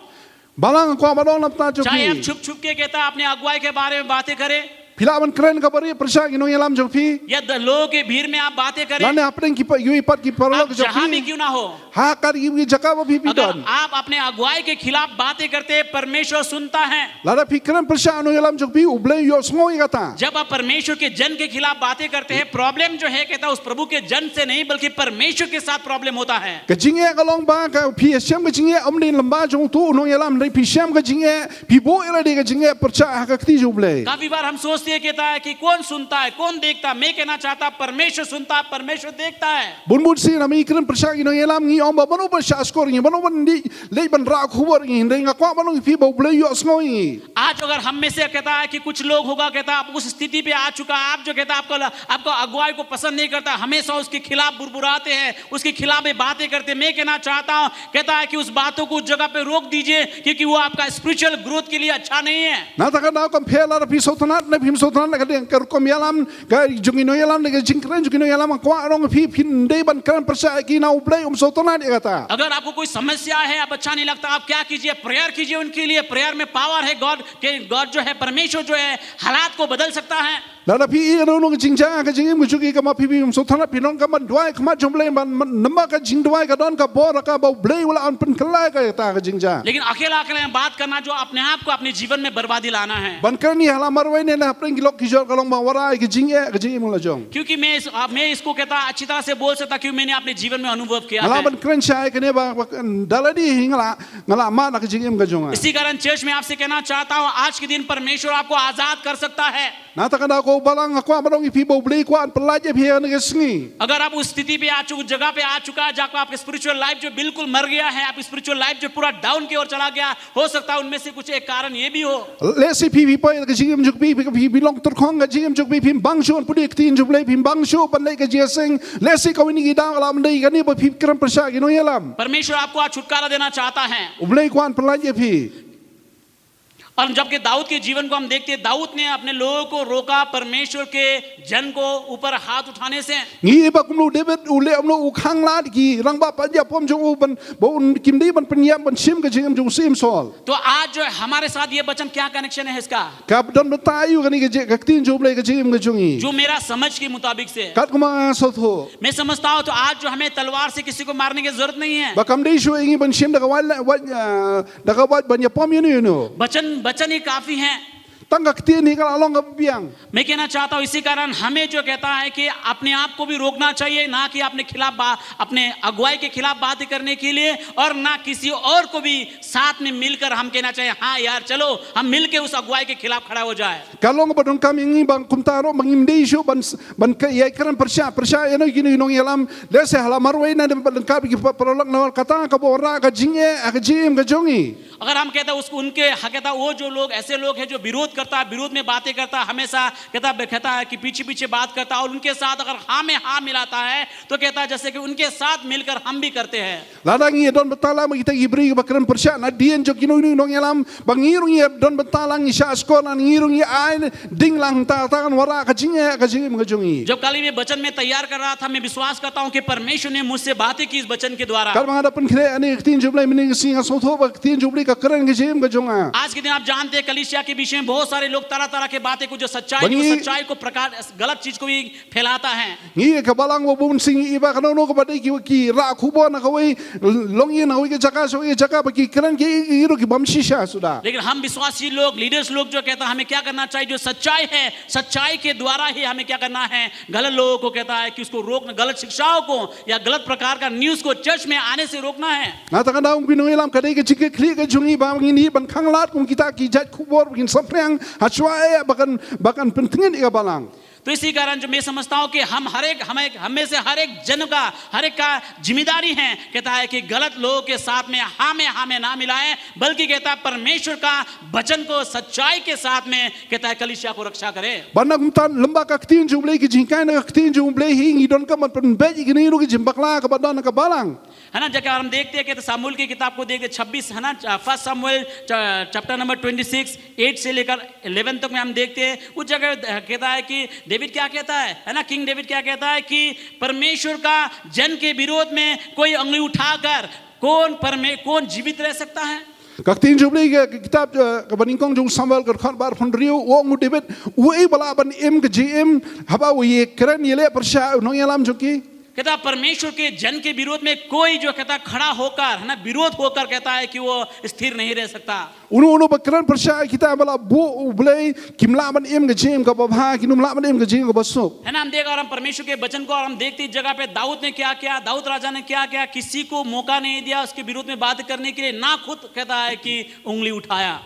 Balang, nga kwah ban ong na bynta jong phi. चाहे आप छुप छुप के, कहता है, अपने अगुवाई के बारे में बातें करें, Phi lah ban kren kaba rieh pyrshah ïa ki nongïalam jong phi. या द-, लोगों के भीड़ में आप बातें करें, Lane hapdeng ki pa, ïa ki pat ki paralok jong phi. आप जहाँ भी क्यों ना हो, Ha kat ïa ki jaka ba phi phi don. अगर आप अपने अगुवाई के खिलाफ बातें करते हैं, परमेश्वर सुनता है। Lada phi kren pyrshah ïa ki nongïalam jong phi, u Blei u ïohsngew ïa kata. जब आप परमेश्वर के जन के खिलाफ बातें करते हैं, प्रॉब्लम जो है, कहता है, उस प्रभु के जन से नहीं, बल्कि परमेश्वर के साथ प्रॉब्लम होता है। Ka jingeh ka long ba ka phi shem ka jingeh ym dei lyngba jong uto u nongïalam, hynrei phi shem ka jingeh, phi buh ïa lade ka jingeh pyrshah ha ka kti jong u Blei. काफी बार हम सोचते हैं, कहता है कि कौन सुनता है, कौन देखता है। मैं कहना चाहता, परमेश्वर सुनता है, परमेश्वर देखता है। Bun bun sien ha ba ngi kren pyrshah ïa ki nongïalam, ngi ong ba mano ban shah shkor ïa ngi, mano ban leit, leit ban rah khubor ïa ngi, hynrei nga kwah ban ong ïa phi ba u Blei u ïohsngew ïa ngi. आज अगर हम में से, कहता है कि कुछ लोग होगा, कहता है, आप उस स्थिति पे आ चुका है, आप जो, कहता है, आपको ल-, आपको अगुवाई को पसंद नहीं करता, हमेशा उसके खिलाफ बुरबुराते हैं, उसके खिलाफ में बातें करते हैं। मैं कहना चाहता हूँ, कहता है कि उस बातों को उस जगह पे रोक दीजिए, क्योंकि वो आपका स्पिरिचुअल ग्रोथ के लिए अच्छा नहीं है। Nangta ka daw kam pher lada phi sngewtynnat ne phim sngewtynnat ka dei ka rukom ïalam, ka jong ki nongïalam, ka jingkren jong ki nongïalam, nga kwah ban ong ïa phi, phin dei ban kren pyrshah ïa ki, na u Blei um sngewtynnat ïa kata. अगर आपको कोई समस्या है, आप अच्छा नहीं लगता, आप क्या कीजिए, प्रेयर कीजिए उनके लिए। प्रेयर में पावर है, गॉड के, गॉड जो है, परमेश्वर जो है, हालात को बदल सकता है। Lada phi ïoh ïa kano kano ka jingjia ha ka jingim ka jong ki kaba phi, phim sngewtynnat, phi long kam ban duwai ha khmat jong u Blei, ban, ban, namar ka jingduwai ka don ka bor ha ka ba u Blei u lah ban pynkylla ïa kata ka jingjia. लेकिन अकेला अकेला बात करना जो अपने आप को अपने जीवन में बर्बादी लाना है। Ban kren ïa ha la marwei ne hapdeng ki lok ki jor ka long ba wanrah ïa ka jingeh ha ka jingim la jong. क्योंकि मैं इस, आ, मैं इसको कहता अच्छी तरह से बोल सकता, क्योंकि मैंने अपने जीवन में अनुभव किया है। Nga lah ban kren shai ïa kane ba, ba, da lade hi nga lah, nga lah mad ha ka jingim ka jong nga. इसी कारण चर्च में आपसे कहना चाहता हूँ, आज के दिन परमेश्वर आपको आजाद कर सकता है। Nangta ka daw ko balang, nga kwah ban ong ïa phi ba u Blei u kwah ban pyllait ïa phi ha kane ka sngi. अगर आप उस स्थिति पे आ चुके, जगह पे आ चुका है, जहाँ पे आपके स्पिरिचुअल लाइफ जो बिल्कुल मर गया है, आपकी स्पिरिचुअल लाइफ जो पूरा डाउन की ओर चला गया, हो सकता है उनमें से कुछ एक कारण ये भी हो। Lehse phi, phi poi ha ka jingim jong phi, phi, phi, phi long tyrkhong ha ka jingim jong phi, phim bang shuh ban pule ïa ka ktien jong u Blei, phim bang shuh ban leh ka jingïaseng. Lehse kawei na ki daw ka lah ban dei kane ba phi kren pyrshah ïa ki nongïalam. परमेश्वर आपको आज छुटकारा देना चाहता है। U Blei u kwah ban pyllait ïa phi. और जबकि दाऊद के जीवन को हम देखते हैं, दाऊद ने अपने लोगों को रोका परमेश्वर के जन को ऊपर हाथ उठाने से। Ngi ïohi ba kumno u David u leh kumno, u khanglad ïa ki rangbah paidbah jong u ban, ba un, kim dei ban pynïap ban shim ka jingim jong u Syiem Saul. तो आज जो है हमारे साथ ये वचन क्या कनेक्शन है इसका? Ka don bynta aiu kane ka jing, ka ktien jong u Blei ha ka jingim ka jong ngi? जो मेरा समझ के मुताबिक से। Katkum ba nga sngewthuh, मैं समझता हूँ तो आज जो हमें तलवार से किसी को मारने की जरूरत नहीं है। Ba kam dei shuh ïa ngi ban shim da ka wait la, wait, ah, da ka wait ban ïapom ïano ïano. वचन, वचन ही काफी है। Tang ka ktien hi ka la long kaba biang. मैं कहना चाहता हूँ, इसी कारण हमें जो कहता है कि अपने आप को भी रोकना चाहिए, ना कि अपने खिलाफ बा-, अपने अगुवाई के खिलाफ बातें करने के लिए, और ना किसी और को भी साथ में मिलकर हम कहना चाहिए, हाँ यार, चलो हम मिलके उस अगुवाई के खिलाफ खड़ा हो जाए। Ka long kaba donkam ïa ngi ba kumta ruh ba ngim dei shuh ban, ban ïakren pyrshah, pyrshah ïano ïano ki nongïalam, lehse ha la marwei ne ban lyngkab ïa ki pa-, paralok, namar kata kaba wanrah ka jingeh ha ka jingim ka jong ngi. अगर हम कहता है उसको, उनके, हाँ, कहता है वो जो लोग, ऐसे लोग हैं जो विरोध करता है, विरोध में बातें करता है, हमेशा कहता है, कहता है कि पीछे पीछे बात करता है, और उनके साथ अगर हाँ में हाँ मिलाता है तो कहता है जैसे कि उनके साथ मिलकर हम भी करते हैं। Lada ngi ïa don bynta lang bad kita ki briew kiba kren pyrshah nadien jong kino kino ki nongïalam, ba ngi ruh ngi ïa don bynta lang, ngi shah shkor lang, ngi ruh ngi ai ding lang, ta, ta kan wanrah ka jingeh ha ka jingim ka jong ngi. जब कल ये वचन मैं तैयार कर रहा था, मैं विश्वास करता हूँ कि परमेश्वर ने मुझसे बातें की इस वचन के द्वारा। Katba nga da pynkhreh ïa kane ka ktien jong u Blei mynne ka sngi, nga sngewthuh ba ka ktien jong u Blei ka kren ha ka jingim ka jong nga. आज के दिन आप जानते हैं कलीसिया के विषय में बहुत सारे लोग तरह तरह के बातें को, जो सच्चाई, जो सच्चाई को प्रकार, गलत चीज को भी फैलाता है। Ngi ïa ka balang ba bun sien ngi ïohi ba kano kano kaba dei ki, ki rah khubor na kawei longïing, na kawei ka jaka sha kawei ka jaka, ba ki kren ki, ki ruh ki bym shisha suda. लेकिन हम विश्वासी लोग, लीडर्स लोग जो कहता है हमें क्या करना चाहिए, जो सच्चाई है, सच्चाई के द्वारा ही हमें क्या करना है, गलत लोगों को कहता है कि उसको रोकना, गलत शिक्षाओं को या गलत प्रकार का न्यूज़ को चर्च में आने से रोकना है। Nangta ka daw ngi ki nongïalam, ka dei ka jingkitkhlieh ka jong ngi ba ngin ïoh ban khanglad kum kita ki jait khubor ba ngin saphriang ha shuwa eh ba kan, ba kan pyntngit ïa ka balang. तो इसी कारण जो मैं समझता हूँ कि हम हर एक, हमें, हम में से हर एक जन का, हर एक का जिम्मेदारी है, कहता है कि गलत लोगों के साथ में हाँ में हाँ में ना मिलाएं, बल्कि कहता है परमेश्वर का वचन को सच्चाई के साथ में, कहता है, कलीसिया को रक्षा करें। Bad na kumta lyngba ka ktien jong U Blei, ki jinghikai na ka ktien jong U Blei hi, ngi donkam ban pynbeit ïa kine ruh ki jingbakla kaba don ha ka balang. है ना, जब हम देखते हैं कि तो सामुएल की किताब को देखते, छब्बीस, है ना, first Samuel chapter number twenty six, eight से लेकर इलेवन तक में हम देखते हैं। उस जगह कहता है कि डेविड क्या कहता है, है ना, किंग डेविड क्या कहता है कि परमेश्वर का जन के विरोध में कोई उंगली उठाकर कौन परमे कौन जीवित रह सकता है? Ka ktien jong U Blei ka kitab, eh, kaba nyngkong jong u Samuel ka dkhot ba arphew hynriew, u ong u David, uei ba lah ban im ka jingim haba u ïakren ïaleh pyrshah u nongïalam jong ki? कहता, परमेश्वर के जन के विरोध में कोई जो कहता खड़ा होकर, है ना, विरोध होकर कहता है कि वो स्थिर नहीं रह सकता। Uno uno ba kren pyrshah ïa kita ba la buh U Blei, kim lah ban im ka jingim kaba bha, kim lah ban im ka jingim kaba suk. है ना, हम देख, और हम परमेश्वर के वचन को और हम देखते इस जगह पे दाऊद ने क्या किया, दाऊद राजा ने क्या किया, किसी को मौका नहीं दिया उसके विरोध में बात करने के लिए, ना खुद कहता है कि उंगली उठाया।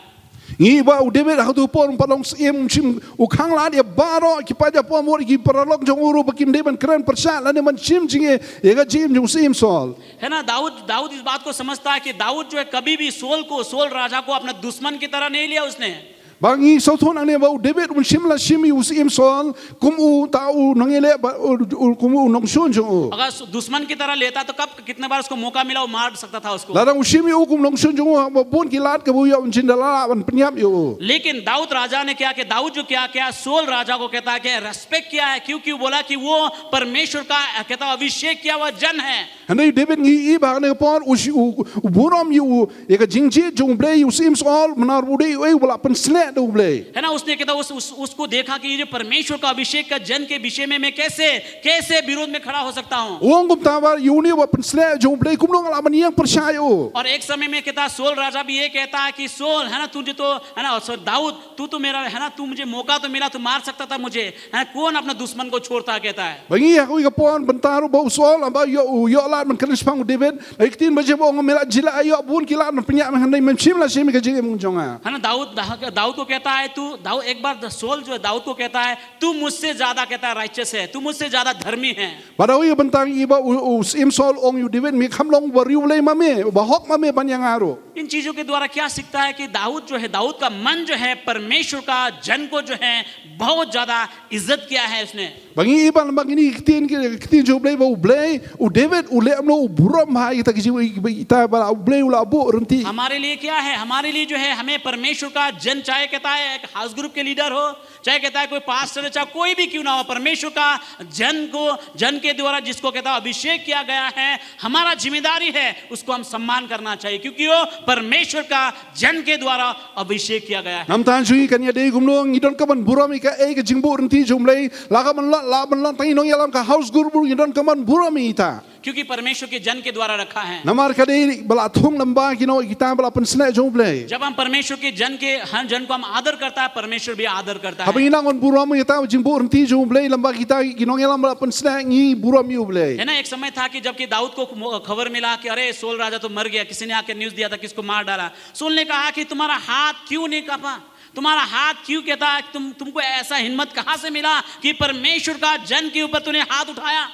Ngi ba u David ha kato ka por um pat long syiem, um shym, u khanglad ïa baroh ki paid jaiñ, bad ki paralok jong u ruh ba kim dei ban kren pyrshah lane ban shim jingeh ïa ka jingim jong u syiem Saul. है ना, दाऊद, दाऊद इस बात को समझता है कि दाऊद जो है कभी भी सोल को, सोल राजा को अपना दुश्मन की तरह नहीं लिया उसने। Ba ngi sngewthuh nangne ba u David um shym la shim ïa u syiem Saul kum uta u nongïaleh ba, u, u, kum u nongshun jong u. अगर दुश्मन की तरह लेता तो कब कितने बार उसको मौका मिला, वो मार सकता था उसको। Lada u shim ïa u kum u nongshun jong u, ha bun ki lad kaba u ïoh ban jin da la lah ban pynïap ïa u. लेकिन दाऊद राजा ने क्या किया, दाऊद जो क्या किया, सोल राजा को कहता है कि रेस्पेक्ट किया है, क्योंकि बोला कि वो परमेश्वर का, कहता, अभिषेक किया हुआ जन है। Hynrei u David ngi i ba ha kane ka por u shi-, u, u burom ïa u, ïa ka jingjied jong U Blei ïa u syiem Saul, namar u dei uei uba la pynsleh da U Blei. है ना, उसने कहता, उस, उस, उसको देखा कि ये जो परमेश्वर का अभिषेक का जन के विषय में मैं कैसे, कैसे विरोध में खड़ा हो सकता हूँ। U ong kumta ba ïa une uba pynsleh jong U Blei kumno nga lah ban ïeng pyrshah ïa u. और एक समय में कहता, सोल राजा भी ये कहता है कि सोल, है ना, तुझे तो, है ना, और सो दाऊद, तू तो मेरा, है ना, तू मुझे मौका तो मिला, तू मार सकता था मुझे, है ना, कौन अपना दुश्मन को छोड़ता, कहता है। Ba ngi ha kawei ka por bynta ruh ba u Saul, ba ïoh, u ïoh lad ban kren shaphang u David, la ki ktien ba jia ba ong me la jia la ïoh bun ki lad ban pynïap me, hynrei mem shim la shim ïa ka jingim jong nga. है ना, दाऊद, दाह-, दाऊद को कहता है, तू, दाऊद, एक बार the-, soul जो है, दाऊद को कहता है, तू मुझसे ज्यादा, कहता है, राइचस है, तू मुझसे ज्यादा धर्मी है। Bad ha kawei ka bynta ngi i ba u, u syiem Saul ong ïa u David, me kham long uba riewblei ma me, uba hok ma me ban ïa nga ruh. इन चीजों के द्वारा क्या सीखता है कि दाऊद जो है, दाऊद का मन जो है, परमेश्वर का जन को जो है, बहुत ज्यादा इज्जत किया है उसने। Ba ngi i ba lyngba kine ki ktien, ki ktien jong U Blei ba U Blei, u David u leh kumno u burom ha ita ki jing, ita ba U Blei u la buh ryntih. हमारे लिए क्या है? हमारे लिए जो है, हमें परमेश्वर का जन, चाहे कहता है एक हाउस ग्रुप के लीडर हो, चाहे कहता है कोई पास्टर है, चाहे कोई भी क्यों ना हो, परमेश्वर का जन को, जन के द्वारा जिसको कहता है अभिषेक किया गया है, हमारा जिम्मेदारी है उसको हम सम्मान करना चाहिए, क्योंकि वो परमेश्वर का जन के द्वारा अभिषेक किया गया है। Namar kata jong ngi kan ïadei kumno, ngi donkam ban burom ïa kaei ka jingbuh ryntih jong U Blei, la ka ban long, la ban long tang i nongïalam ka haus gurbur, ngi donkam ban burom ïa ita. क्योंकि परमेश्वर के जन के द्वारा रखा है। Namar ka dei ba la thung lyngba ki nong, kita ba la pynsleh jong U Blei. जब हम परमेश्वर के जन के, हर जन को हम आदर करता है, परमेश्वर भी आदर करता है। Haba ngi nang ban burom ïa kata ka jingbuh ryntih jong U Blei lyngba kita ki nongïalam ba la pynsleh, ngi burom ïa U Blei. है ना, एक समय था कि जबकि दाऊद को खबर मिला कि अरे, सोल राजा तो मर गया, किसी ने आके न्यूज़ दिया था कि इसको मार डाला। सोल ने कहा कि तुम्हारा हाथ क्यों नहीं कांपा? तुम्हारा हाथ क्यों कहता है, तुम, तुमको ऐसा हिम्मत कहाँ से मिला कि परमेश्वर का जन के ऊपर तूने हाथ उठाया?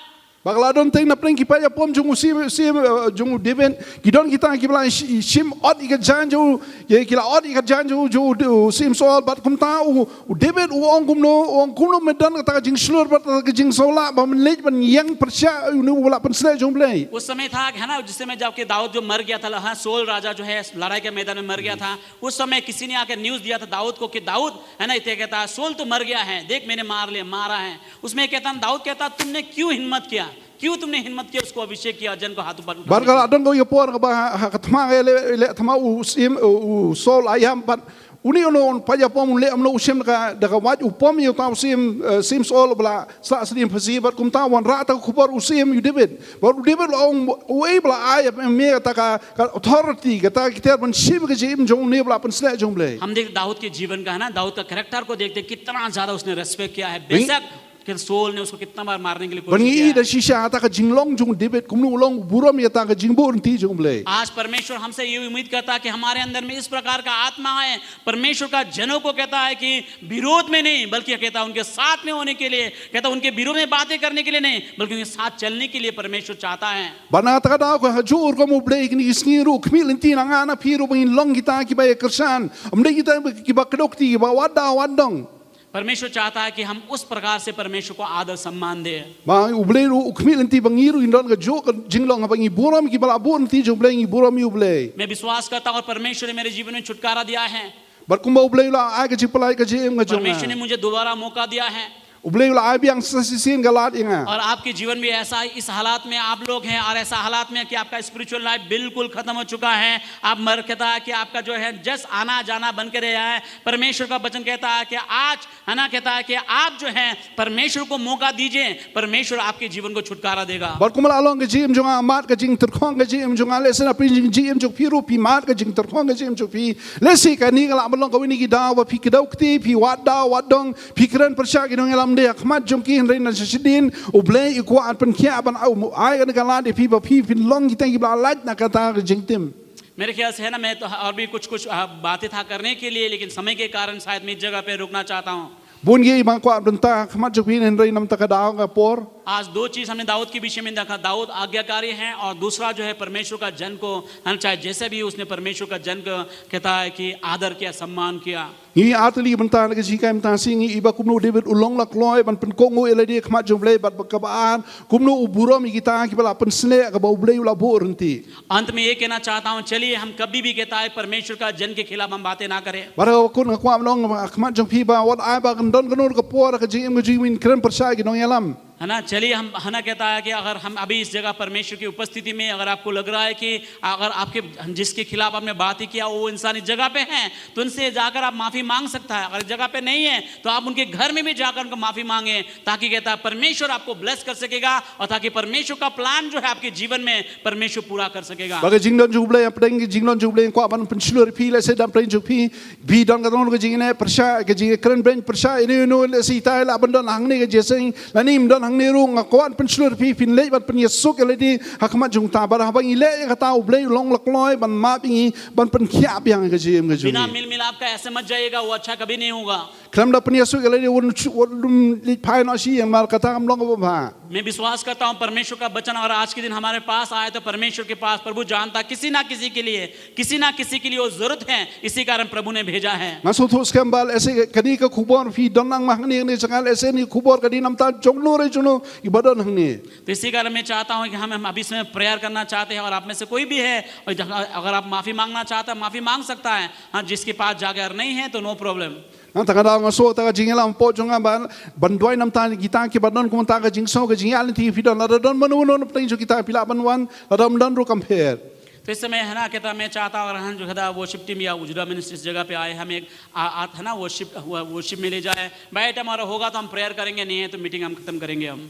Ba ka la don teng na pdeng ki paid ïapom jong u Syiem, Syiem, eh, jong u David, ki don kita kiba la shi-, shim ot ïa ka jaiñ jong u, ïa ki la ot ïa ka jaiñ jong u, jong u, u Syiem Saul, bad kumta u, u David u ong kumno, u ong kumno me don kata ka jingshlur bad kata ka jingsaw lah ba men leit ban ïeng pyrshah ïa une uba la pynsleh jong U Blei. उस समय था, है ना, जिस समय जबकि दाऊद जो मर गया था, हाँ, सोल राजा जो है लड़ाई के मैदान में मर गया था, उस समय किसी ने आकर न्यूज़ दिया था दाऊद को कि दाऊद, है ना, इतने कहता है, सोल तो मर गया है, देख मैंने मार लिया, मारा है। उसमें कहता, दाऊद कहता, तुमने क्यों हिम्मत किया, क्यों तुमने हिम्मत किया उसको अभिषेक किया, जन को हाथों पर उठा Bad ka la don kawei ka por kaba ha, ha ka thma ka ïaleh, ïaleh thma u Syiem, u, u Saul ïam bad une u nong paid ïapom u leh kumno, u shim da ka, da ka wait u pom ïa uta u Syiem, eh, Syiem Saul ba la sah sdien pasi bad kumta u wanrah kata ka khubor u Syiem ïa u David. Bad u David u la ong uei ba la ai ïa me kata ka, ka authority, kata ka iktiar ban shim ka jingim jong une ba la pynsleh jong U Blei. हम देखते दाऊद के जीवन का, है ना, दाऊद का कैरेक्टर को देखते कितना ज्यादा उसने रेस्पेक्ट किया है। Bing- बेशक कि सोल ने उसको कितना बार मारने के लिए कोशिश किया है। Ban ngi da shisha ata ka jinglong jong David, kumno u long burom ïa ta ka jingbuh ryntih jong U Blei. आज परमेश्वर हमसे ये उम्मीद करता है कि हमारे अंदर में इस प्रकार का आत्मा है। परमेश्वर का जनों को कहता है कि विरोध में नहीं, बल्कि कहता है उनके साथ में होने के लिए, कहता है उनके विरोध में बातें करने के लिए नहीं, बल्कि उनके साथ चलने के लिए परमेश्वर चाहता है। Ban ata ka daw ka ha jur ka U Blei kine ki sngi ruh u khmih lynti na nga na phi ruh ba ngin long kita kiba ïa kyrshan. Ym dei kita kiba kdew kti, kiba wad da wad dong. परमेश्वर चाहता है कि हम उस प्रकार से परमेश्वर को आदर सम्मान दें। Ba U Blei ruh u khmih lynti ba ngi ruh ngin don ka jur ka jinglong ba ngi burom kiba la buh lynti jong U Blei, ngi burom ïa U Blei. मैं विश्वास करता हूँ और परमेश्वर ने मेरे जीवन में छुटकारा दिया है। Bad kumba U Blei u la ai ka jingpyllait ka jingim ka jong nga. परमेश्वर ने मुझे दोबारा मौका दिया है। U Blei u la ai biang sa shisien ka lad ïa nga. और आपके जीवन भी ऐसा ही, इस हालात में आप लोग हैं और ऐसा हालात में कि आपका स्पिरिचुअल लाइफ बिल्कुल खत्म हो चुका है, आप मर कहता है कि आपका जो है जस्ट आना जाना बन के रह गया है। परमेश्वर का वचन कहता है कि आज, है ना, कहता है कि आप जो हैं परमेश्वर को मौका दीजिए, परमेश्वर आपके जीवन को छुटकारा देगा। Bad kumba la long ka jingim jong nga, mad ka jingtyrkhong ka jingim jong nga, lehse na pdeng jingim jong phi ruh phi mad ka jingtyrkhong ka jingim jong phi. Lehse kane ka lah ban long kawei na ki daw ba phi kdew kti, phi wad da wad dong, phi kren pyrshah ki nongïalam de ha khmat jong ki, hynrei na sha shadien U Blei u kwah ban pynkhiah ban ai, ai kane ka lad ïa phi ba phi phin long kita kiba la lait na kata ka jingtim. मेरे ख्याल से, है ना, मैं तो और भी कुछ कुछ बातें था करने के लिए, लेकिन समय के कारण शायद मैं इस जगह पे रुकना चाहता हूँ। Bun ki ba kwah bynta ha khmat jong phi, hynrei namar ka daw ka por. आज दो चीज हमने दाऊद के विषय में देखा, दाऊद आज्ञाकारी है और दूसरा जो है परमेश्वर का जन को, है ना, चाहे जैसे भी उसने परमेश्वर का जन को कहता है कि आदर किया, सम्मान किया। Ngi ar tylli bynta na ka jinghikai mynta shi, ngi i ba kumno u David u long la kloi ban pynkohnguh ïa lade ha khmat jong U Blei, bad kaba ar kumno u burom ïa kita kiba la pynshlur kaba U Blei u la buh ryntih. अंत में ये कहना चाहता हूँ, चलिए हम कभी भी कहता है परमेश्वर का जन के खिलाफ हम बातें ना करें। Bad ha kaba kut nga kwah ban ong ha khmat jong phi ba wat ai ba kan don kano ka por ka jingim ka jingim ngin kren pyrshah ki nongïalam. है ना, चलिए हम, है ना, कहता है कि अगर हम अभी इस जगह परमेश्वर की उपस्थिति में, अगर आपको लग रहा है कि अगर आपके, जिसके खिलाफ आपने बात ही किया, वो इंसान इस जगह पे है, तो उनसे जाकर आप माफी मांग सकता है। अगर इस जगह पे नहीं है, तो आप उनके घर में भी जाकर उनको माफी मांगे, ताकि कहता है परमेश्वर आपको ब्लेस कर सकेगा और ताकि परमेश्वर का प्लान जो है आपके जीवन में, परमेश्वर पूरा कर सकेगा। Ba ka jingdon jong U Blei, hapdeng ka jingdon jong U Blei nga kwah ban pynshlur ïa phi, lehse da hapdeng jong phi phi don kata ka jingïaleh pyrshah, ka jingkren beiñ pyrshah, ïano ïano, lehse ita i lah ban don hangne ka jingïaseng, lane ym don hangne ruh, nga kwah ban pynshlur ïa phi, phin leit ban pynïasuk ïa lade ha khmat jong uta. Bad haba ngi leh ïa kata, U Blei u long la kloi ban map ïa ngi, ban pynkhiah biang ïa ka jingim ka jong ngi. बिना मेल मिलाप का ऐसे मत जाइएगा, वो अच्छा कभी नहीं होगा। Khlem da pynïasuk ïa lade, wat lum leit phai noh shi, namar kata kam long kaba bha. मैं विश्वास करता हूँ, परमेश्वर का वचन अगर आज के दिन हमारे पास आए, तो परमेश्वर के पास, प्रभु जानता, किसी ना किसी के लिए, किसी ना किसी के लिए वो जरूरत है, इसी कारण प्रभु ने भेजा है। Nga sngewthuh skhem ba lehse kane ka khubor phi don lang ma hangne, hangne jngai, lehse kane ka khubor ka dei namar jong no re jong no kiba don hangne. तो इसी कारण मैं चाहता हूँ कि हम, हम अभी समय प्रेयर करना चाहते हैं, और आप में से कोई भी है, और जहाँ, अगर आप माफी मांगना चाहते हैं, माफी मांग सकता है। हाँ, जिसके पास जाके, अगर नहीं है तो no problem. Nangta ka daw nga sngewthuh ka jingïalam hapoh jong nga ban, ban duwai namar kita kiba don kumta ka jingsngew ka jingïaid lynti, phi don, lada don mano mano na pdeng jong kita phi lah ban wan, lada ym don ruh kam pher. तो इस समय, है ना, कहता, मैं चाहता हूँ अगर हम जो है वर्शिप टीम या उजड़ा मिनिस्ट्री इस जगह पे आए, हम एक आ, आ, है ना, वर्शिप, वर्शिप में ले जाए। भाई, आइटम अगर होगा तो हम प्रेयर करेंगे, नहीं है तो मीटिंग हम खत्म करेंगे हम।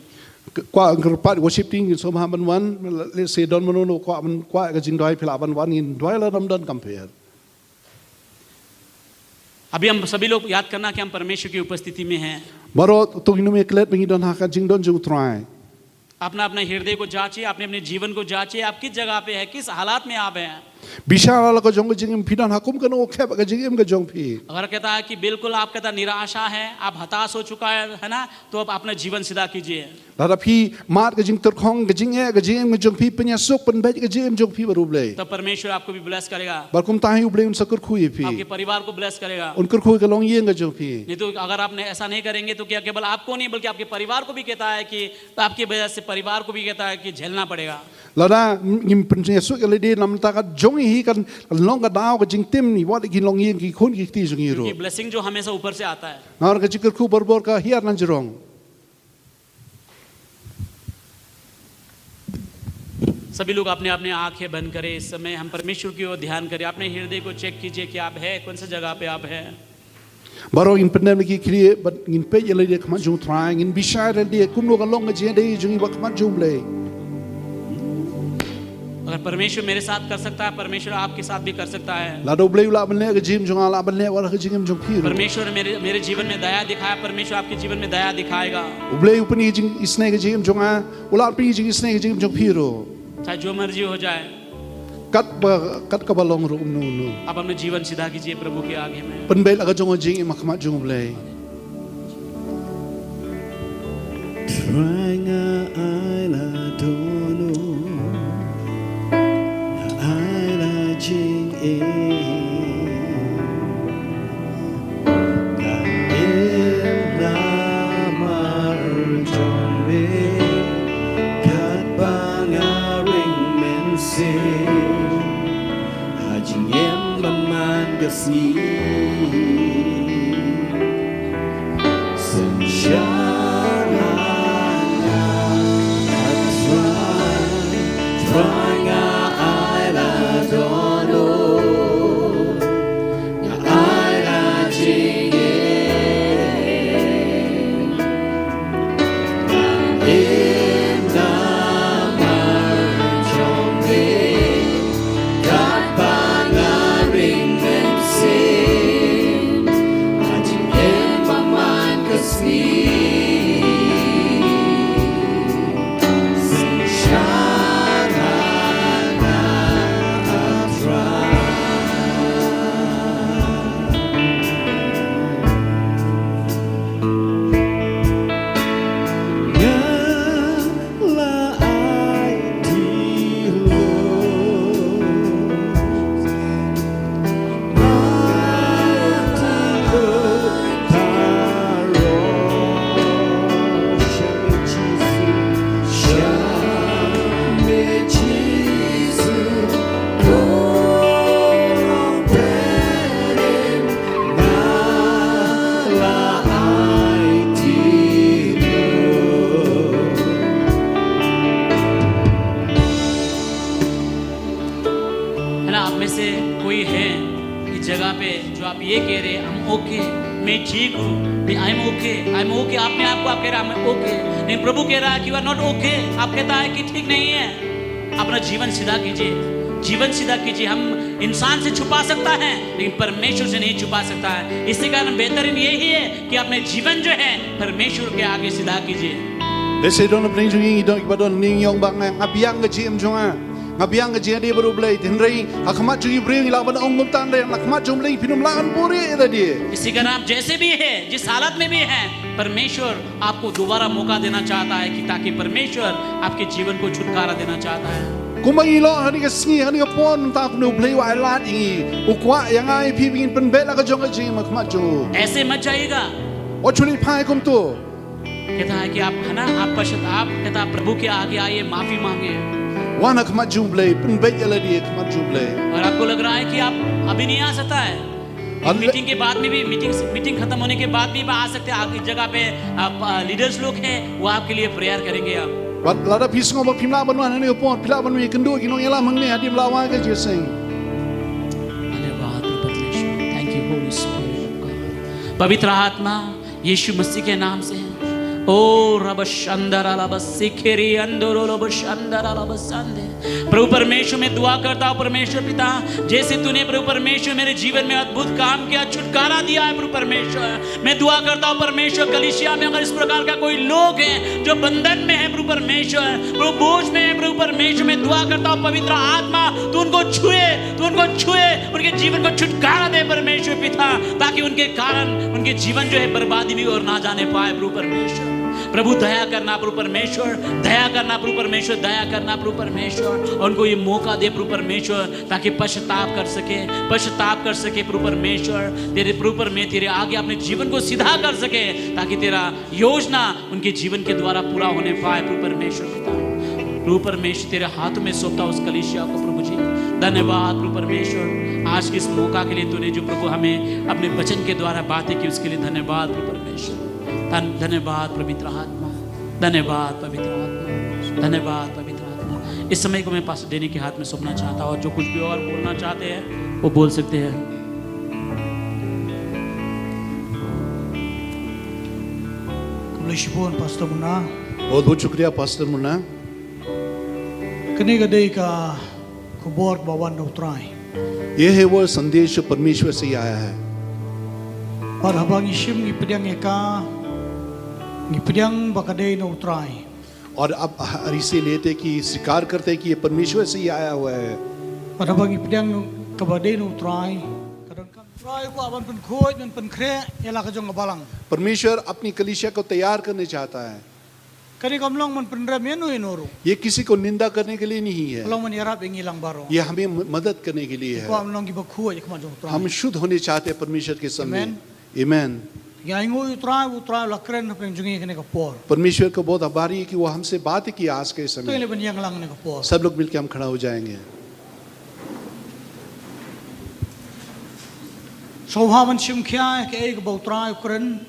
Kwah kyrpad worship team ngin sngewbha ban wan, lehse don mano mano kwah ban, kwah ka jingduwai, phi lah ban wan, ngin duwai, lada ym don kam pher. अभी हम सभी लोग याद करना कि हम परमेश्वर की उपस्थिति में हैं। Baroh to ngin ym ïa klet ba ngi don ha ka jingdon jong U Trai. अपना अपना हृदय को जांचिए, अपने अपने जीवन को जांचिए, आप किस जगह पे हैं, किस हालात में आप हैं। Bishar ïa la ka jong ka jingim, phi don ha kum kano ka khep ka jingim ka jong phi. अगर कहता है कि बिल्कुल आप कहता निराशा है, आप हताश हो चुका है, है ना, तो आप अपना जीवन सीधा कीजिए। Lada phi mad ka jingtyrkhong ka jingeh ka jingim ka jong phi, pynïasuk pynbeit ka jingim jong phi bad U Blei. तब परमेश्वर आपको भी ब्लेस करेगा। Bad kumta hi U Blei un sa kyrkhu ïa phi. आपके परिवार को ब्लेस करेगा। Un kyrkhu ïa ka longïing ka jong phi. नहीं तो अगर आपने ऐसा नहीं करेंगे तो क्या केवल आपको नहीं बल्कि आपके परिवार को भी कहता है कि, तो आपकी वजह से परिवार को भी कहता है कि झेलना पड़ेगा। Lada ngim pynïasuk ïa lade namar ka jong ngi hi kan long ka daw ka jingtim, ngi wad ki longïing, ki khun ki kti jong ngi ruh. क्योंकि ब्लेसिंग जो हमेशा ऊपर से आता है। Namar ka jingkyrkhu barabor ka hiar na jrong. सभी लोग अपने अपने आंखें बंद करें। इस समय हम परमेश्वर की ओर ध्यान करें। अपने हृदय को चेक कीजिए कि आप हैं, कौन सी जगह पे आप हैं। Baroh ngin pyndem ïa ki khlieh bad ngin peit ïa lade ha khmat jong U Trai, ngin bishar ïa lade kumno ka long ka jingïadei jong ngi bad khmat jong U Blei. अगर परमेश्वर मेरे साथ कर सकता है, परमेश्वर आपके साथ भी कर सकता है। Lada U Blei u lah ban leh ka jingim jong nga, lah ban leh wat ka jingim jong phi ruh. परमेश्वर ने मेरे मेरे जीवन में दया दिखाया, परमेश्वर आपके जीवन में दया दिखाएगा। U Blei u pyni ka jingisynei ka jingim jong nga, u lah pyni ka jingisynei ka jingim jong phi ruh. चाहे जो मर्जी हो जाए, Kat ba, kat kaba long ruh kumno kumno. आप अपने जीवन सीधा कीजिए प्रभु के आगे में। Pynbeit la ka jong ka jingim ha khmat jong U Blei. Trai nga ai la dohnud, nga ai la jingim. Nga im namar jong me, katba nga ring mynsiem. Ha jingim ba man ka sngi, synshar ha nga, Trai, Trai nga ai la dohnud, nga ai la jingim. Nga im namar jong me, katba nga ring mynsiem. Ha jingim ba man ka sngi, synshar ha nga, Trai. है ना, आप में से कोई है इस जगह पे जो आप ये कह रहे हैं, "I'm okay, मैं ठीक हूँ, मैं, I am okay, I am okay।" आपने आपको आप कह रहे हैं, "I'm okay।" लेकिन प्रभु कह रहा है कि "You are not okay।" आप कहता है कि ठीक नहीं है। अपना जीवन सीधा कीजिए, जीवन सीधा कीजिए। हम इंसान से छुपा सकता है, लेकिन परमेश्वर से नहीं छुपा सकता है। इसी कारण बेहतरीन यही है कि अपने जीवन जो है, परमेश्वर के आगे सीधा कीजिए। Lehse don na pdeng jong ngi don kiba don, ngi ong ba nga, nga biang ka jingim jong nga, nga biang ka jingim baroh U Blei. Hynrei ha khmat jong i briew ngi lah ban ong kumta, hynrei ha khmat jong U Blei phin ym lah ban buhrieh ïa lade. इसी कारण आप जैसे भी हैं, जिस हालत में भी हैं, परमेश्वर आपको दोबारा मौका देना चाहता है कि ताकि परमेश्वर आपके जीवन को छुटकारा देना चाहता है। Kumba ngi long ha kane ka sngi, ha kane ka por, mynta kumne U Blei u ailad ïa ngi, u kwah ïa nga ïa phi ba ngin pynbeit la ka jong ka jingim ha khmat jong u. ऐसे मत जाइएगा। Wat shu leit phai kumto. कहता है कि आप, है ना, आप पश्चाताप, कहता है, प्रभु के आगे आइए, माफी मांगे। Wan ha khmat jong U Blei, pynbeit ïa lade ha khmat jong U Blei. और आपको लग रहा है कि आप अभी नहीं आ सकता है, मीटिंग के बाद में भी, मीटिंग, मीटिंग खत्म होने के बाद भी आप आ सकते हैं। आप इस जगह पे, आप, अ, लीडर्स लोग हैं, वो आपके लिए प्रेयर करेंगे। आप Bad lada phi sngew ba phim lah ban wan ha kane ka por, phi lah ban wan ïakynduh ki nongïalam hangne hadien ba la wai ka jingïaseng. धन्यवाद परमेश्वर। Thank you, Holy Spirit of God। पवित्र आत्मा, यीशु मसीह के नाम से। ओ रबशंदर अलबसिखेरी अंदर अलबशंदर अलबसंदे। प्रभु परमेश्वर, मैं दुआ करता हूँ परमेश्वर पिता, जैसे तूने प्रभु परमेश्वर मेरे जीवन में अद्भुत काम किया, छुटकारा दिया है प्रभु परमेश्वर, मैं दुआ करता हूँ परमेश्वर, कलीसिया में अगर इस प्रकार का कोई लोग है जो बंधन में है प्रभु परमेश्वर, प्रभु बोझ में है प्रभु परमेश्वर, मैं दुआ करता हूँ पवित्र आत्मा तू उनको छुए, तू उनको छुए, उनके जीवन को छुटकारा दे परमेश्वर पिता, ताकि उनके कारण उनके जीवन जो है बर्बादी में और ना जाने पाए प्रभु परमेश्वर। प्रभु दया करना प्रभु परमेश्वर, दया करना प्रभु परमेश्वर, दया करना प्रभु परमेश्वर। उनको ये मौका दे प्रभु परमेश्वर, ताकि पश्चाताप कर सके, पश्चाताप कर सके प्रभु परमेश्वर। तेरे प्रभु पर मैं तेरे आगे अपने जीवन को सीधा कर सके, ताकि तेरा योजना उनके जीवन के द्वारा पूरा होने पाए प्रभु परमेश्वर पिता। प्रभु परमेश्वर, तेरे हाथों में सौंपता हूं उस कलीसिया को प्रभु जी। धन्यवाद प्रभु परमेश्वर, आज के इस मौका के लिए तूने जो प्रभु हमें अपने वचन के द्वारा बातें की, उसके लिए धन्यवाद प्रभु परमेश्वर। धन-, धन्यवाद पवित्र आत्मा, धन्यवाद पवित्र आत्मा, धन्यवाद पवित्र आत्मा। इस समय को मैं पास्टर डेनी के हाथ में सौंपना चाहता हूँ, और जो कुछ भी और बोलना चाहते हैं वो बोल सकते हैं। Khublei shibun Pastor Muna. Bahut bahut shukriya Pastor Muna. Kane ka dei ka Khubor ba wan na u Trai. ये है वो संदेश जो परमेश्वर से ही आया है। Bad haba ngi shim ngi pdiang ïa ka, ngi pdiang ba ka dei na u Trai. और अब हर इसे लेते कि स्वीकार करते कि ये परमेश्वर से ही आया हुआ है। Bad haba ngi pdiang kaba dei na u Trai, ka don ka u Trai u kwah ban pynkhuid, ban pynkhreh ïa la ka jong ka balang. परमेश्वर अपनी कलीसिया को तैयार करने चाहता है। Kane kam long ban pynrem ïa no ïa no ruh. ये किसी को निंदा करने के लिए नहीं है। Ka long ban ïarap ïa ngi lang baroh. ये हमें म- मदद करने के लिए Kwah है। ban long kiba khuid ïa ka khmat jong u Trai. हम शुद्ध होने चाहते हैं परमेश्वर के सामने। Amen. Amen। Ngi ainguh ïa u Trai, u Trai u la kren hapdeng jong ngi kane ka por. परमेश्वर का बहुत आभारी है कि वो हमसे बातें किया आज के इस To समय। ngi ban ïalang kane ka por. सब लोग मिलकर हम खड़ा हो जाएंगे। Sngewbha ban shim khia ïa kaei kaba u Trai u kren.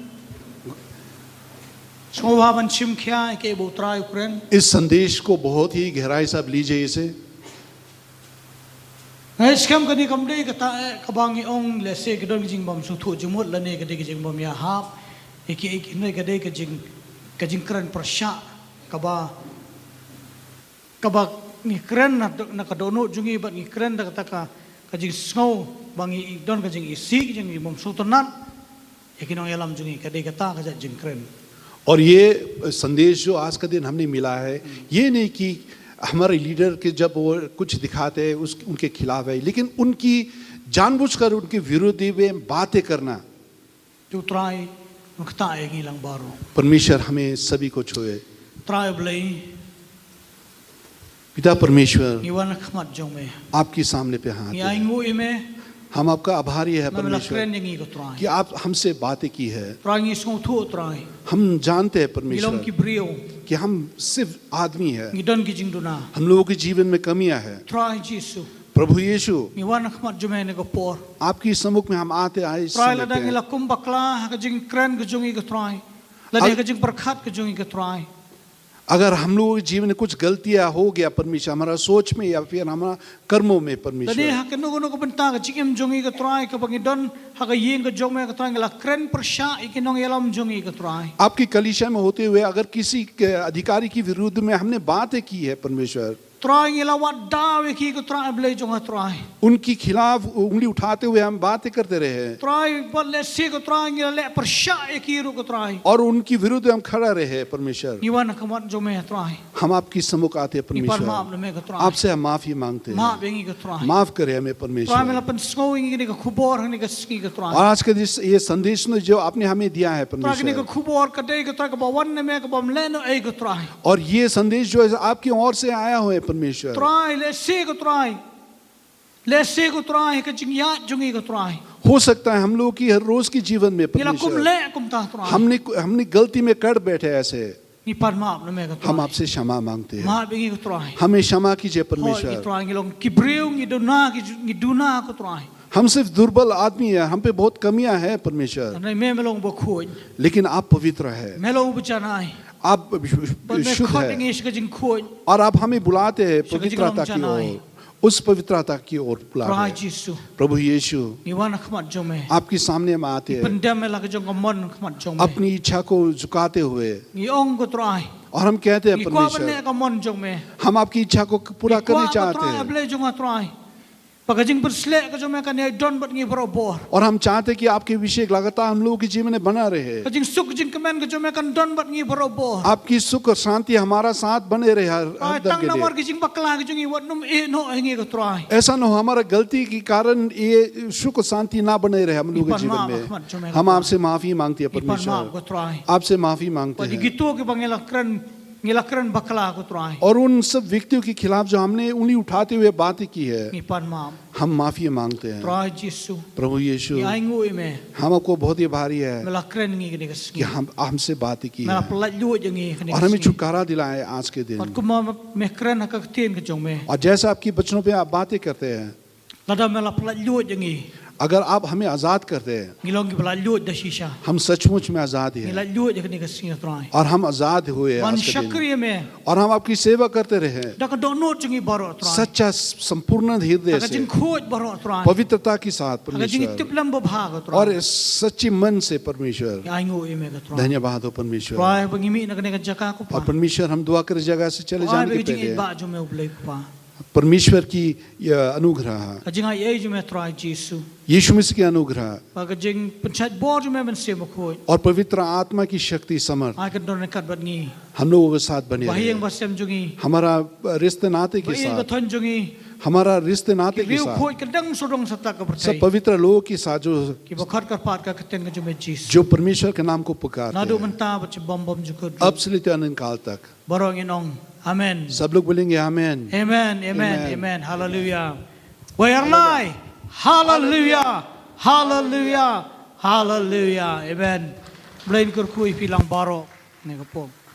Sngewbha ban shim khia ïa kaei kaba u Trai u kren. इस संदेश को बहुत ही गहराई से आप लीजिए इसे। Nga ngeit skhem kane kam dei kata eh kaba ngi ong lehse ka don ka jingbym sngewthuh jingmut lane ka dei ka jingbym ïahap. Ïa kaei kane ka dei ka jing, ka jingkren pyrshah kaba, kaba ngi kren na, na ka dohnud jong ngi bad ngi kren da kata ka, ka jingsngew ba ngi don ka jingisih, ka jingbym sngewtynnat. Ïa ki nongïalam jong ngi ka dei kata ka jait jingkren. और ये संदेश जो आज का दिन हमने मिला है, ये नहीं कि हमारे लीडर के जब वो कुछ दिखाते हैं उस उनके खिलाफ है, लेकिन उनकी जानबूझकर उनके विरोधी में बातें करना। Te u Trai un ktah ïa ngi lang baroh. परमेश्वर हमें सभी को छुए। Trai Blei, पिता परमेश्वर, ngi wan ha khmat jong me. आपके सामने पे हाथ Ngi है। ainguh ïa me. हम आपका आभारी है Ba me la परमेश्वर, kren ïa ngi ko Trai. कि आप हमसे बातें की है। Trai ngi sngewthuh Trai. हम जानते हैं Ngi long परमेश्वर ki briew. कि हम सिर्फ आदमी है, Ngi don ki jingduna. हम लोगों के जीवन में कमियां है। Trai Jisu. प्रभु यीशु, Ngi wan ha khmat jong me kane ka por. आपकी सम्मुख में हम आते आए इस Trai समय lada ngi पे। la kum bakla ha ka jingkren ka jong ngi ko Trai. Lada Al- ka jingpyrkhat ka jong ngi ko Trai. अगर हम लोगों के जीवन में कुछ गलतियां हो गया परमेश्वर, हमारा सोच में या फिर हमारा कर्मों में Lada परमेश्वर, ha kano kano ka bynta ka jingim jong ngi ko Trai kaba ngi don ha ka ïing ka jong me ko Trai ngi la kren pyrshah ïa ki nongïalam jong ngi ko Trai. आपकी कलीसिया में होते हुए अगर किसी के अधिकारी के विरुद्ध में हमने बातें की है परमेश्वर, Trai ngi la wad daw ïa ki ko Trai Blei jong nga Trai. उनके खिलाफ उंगली उठाते हुए हम बातें करते रहे Trai bad lehse ko Trai ngi la leh pyrshah ïa ki ruh ko Trai. और उनके विरुद्ध हम खड़ा रहे परमेश्वर। Ngi wan ha khmat jong me Trai. हम आपकी सम्मुख आते हैं Ngi pan map परमेश्वर, na me ko Trai. आपसे हम माफी मांगते Map हैं। ïa ngi ko Trai. माफ करें हमें Trai me परमेश्वर। la pynsngew ïa ngi kane ka khubor ha kane ka sngi ko Trai. और आज का दिस, ये संदेश ने जो आपने हमें दिया है Trai kane ka परमेश्वर, khubor ka dei ko Trai kaba wan na me kabym leh noh ei ko Trai. और ये संदेश जो है आपकी ओर से आया हुआ है परमेश्वर, Trai lehse ko Trai. Lehse ko Trai ka jingïaid jong ngi ko Trai. हो सकता है हम लोगों की हर रोज की जीवन में Ngi la kum परमेश्वर leh kumta Trai. हमने हमने गलती में कर बैठे ऐसे, Ngi pan map na me ko Trai. हम आपसे क्षमा मांगते हैं। Map ïa ngi ko Trai. हमें क्षमा कीजिए Hoi ngi परमेश्वर। Trai ngi long ki briew ngi duna ki ju- ngi duna ko Trai. हम सिर्फ दुर्बल आदमी है, हम पे बहुत कमियां है परमेश्वर, Hynrei me me long ba khuid. लेकिन आप पवित्र है, Me long ba janai. आप शु- Bad me शुद्ध khot ïa है। ngi sha ka jingkhuid. और आप हमें बुलाते हैं Sha ka पवित्रता jinglong की janai. ओर, उस पवित्रता की ओर बुला Trai रहे हैं। Jisu. प्रभु यीशु, Ngi wan ha khmat jong me. आपके सामने हम आते हैं, Pyndem ïa la ka jong ka mon ha khmat jong me. अपनी इच्छा को झुकाते हुए Ngi ong ko Trai. और हम कहते हैं Ngi kwah ban leh परमेश्वर, ka mon jong me. हम आपकी इच्छा को पूरा Ngi करना kwah ko चाहते Trai हैं Blei jong nga Trai. Ba ka jingpynshlur ka jong me kan ïai don bad ngi baroh bor. और हम चाहते हैं कि आपके अभिषेक लगातार हम लोगों के जीवन में बना रहे, Ka jingsuk jingkmen ka jong me kan don bad ngi baroh bor. आपकी सुख और शांति हमारा साथ बने रहे हर, हर Ai दम tang के namar लिए। ki jingbakla ki jong ngi wat nym ïeh noh ïa ngi ko Trai. ऐसा ना हो हमारा गलती के कारण ये सुख शांति ना बने रहे हम लोगों के Ngi pan जीवन map में। khmat jong me. हम आपसे माफी मांगते हैं Ngi pan map परमेश्वर, ko Trai. आपसे माफी मांगते Bad ïa हैं। kito kiba ngi la kren, ngi la kren bakla ko Trai. और उन सब व्यक्तियों के खिलाफ जो हमने उंगली उठाते हुए बातें की है, Ngi pan map. हम माफी मांगते हैं। Trai Jisu. प्रभु यीशु, Ngi ainguh ïa me. हम आपको बहुत ही भारी है Me la kren ïa ngi kane ka sngi. कि हम हमसे बातें की Me la है pyllait luid ïa ngi kane और ka हमें sngi. छुटकारा दिलाए आज के दिन। Bad kumba me kren ha ka ktien ka jong me. और जैसे आपकी वचनों पे आप बातें करते हैं, Lada me la pyllait luid ïa ngi. अगर आप हमें आजाद करते हैं, Ngi long kiba laitluid da shisha. हम सचमुच में आजाद Ngi हैं laitluid ïa kane ka sngi Trai. और हम आजाद हुए Ban आज के दिन। shakri ïa me. और हम आपकी सेवा करते रहे Da ka dohnud jong ngi baroh Trai. सच्चा, संपूर्ण हृदय Ha ka से, jingkhuid baroh Trai. पवित्रता के साथ Ha ka jingtip परमेश्वर, lem babha ko Trai. और इस सच्चे मन से परमेश्वर। Ngi ainguh ïa me ko Trai. धन्यवाद हो परमेश्वर। Trai ba ngi mih na kane ka jaka ko Pa. और परमेश्वर, हम दुआ कर जगह से चले Trai जाने ba के ka jingïeit पहले ba jong me U Blei ko Pa. परमेश्वर की, अ, अनुग्रह, Ka jingai ei jong me Trai Jisu. यीशु मसीह की अनुग्रह Ba ka jingpynshait bor jong me Mynsiem Bakhuid. और पवित्र आत्मा की शक्ति सामर्थ Ai kynduh ryngkat bad ngi. हम लोगों के साथ बने Ba ïing रहे। Ba sem jong ngi. हमारा रिश्ते नाते के Ba ïing साथ, ba thoiñ jong ngi. हमारा रिश्ते नाते Ki के riew साथ, khuid kyndang sawdong satlak ka pyrthei. सब पवित्र लोगों के साथ जो Kiba khot kyrpad ka kyrteng ka jong me Jisu. जो परमेश्वर के नाम को पुकारते Naduh हैं, mynta bad sha bym bym jukut. अब से लेते अनंत काल तक। Baroh ngin ong amen. सब लोग बोलेंगे, "आमेन।" Amen, amen, amen. Amen. Hallelujah. Wei arnai. Hallelujah. Hallelujah. Hallelujah. Amen. Blei un kyrkhu ïa phi lang baroh. Ne ka pom.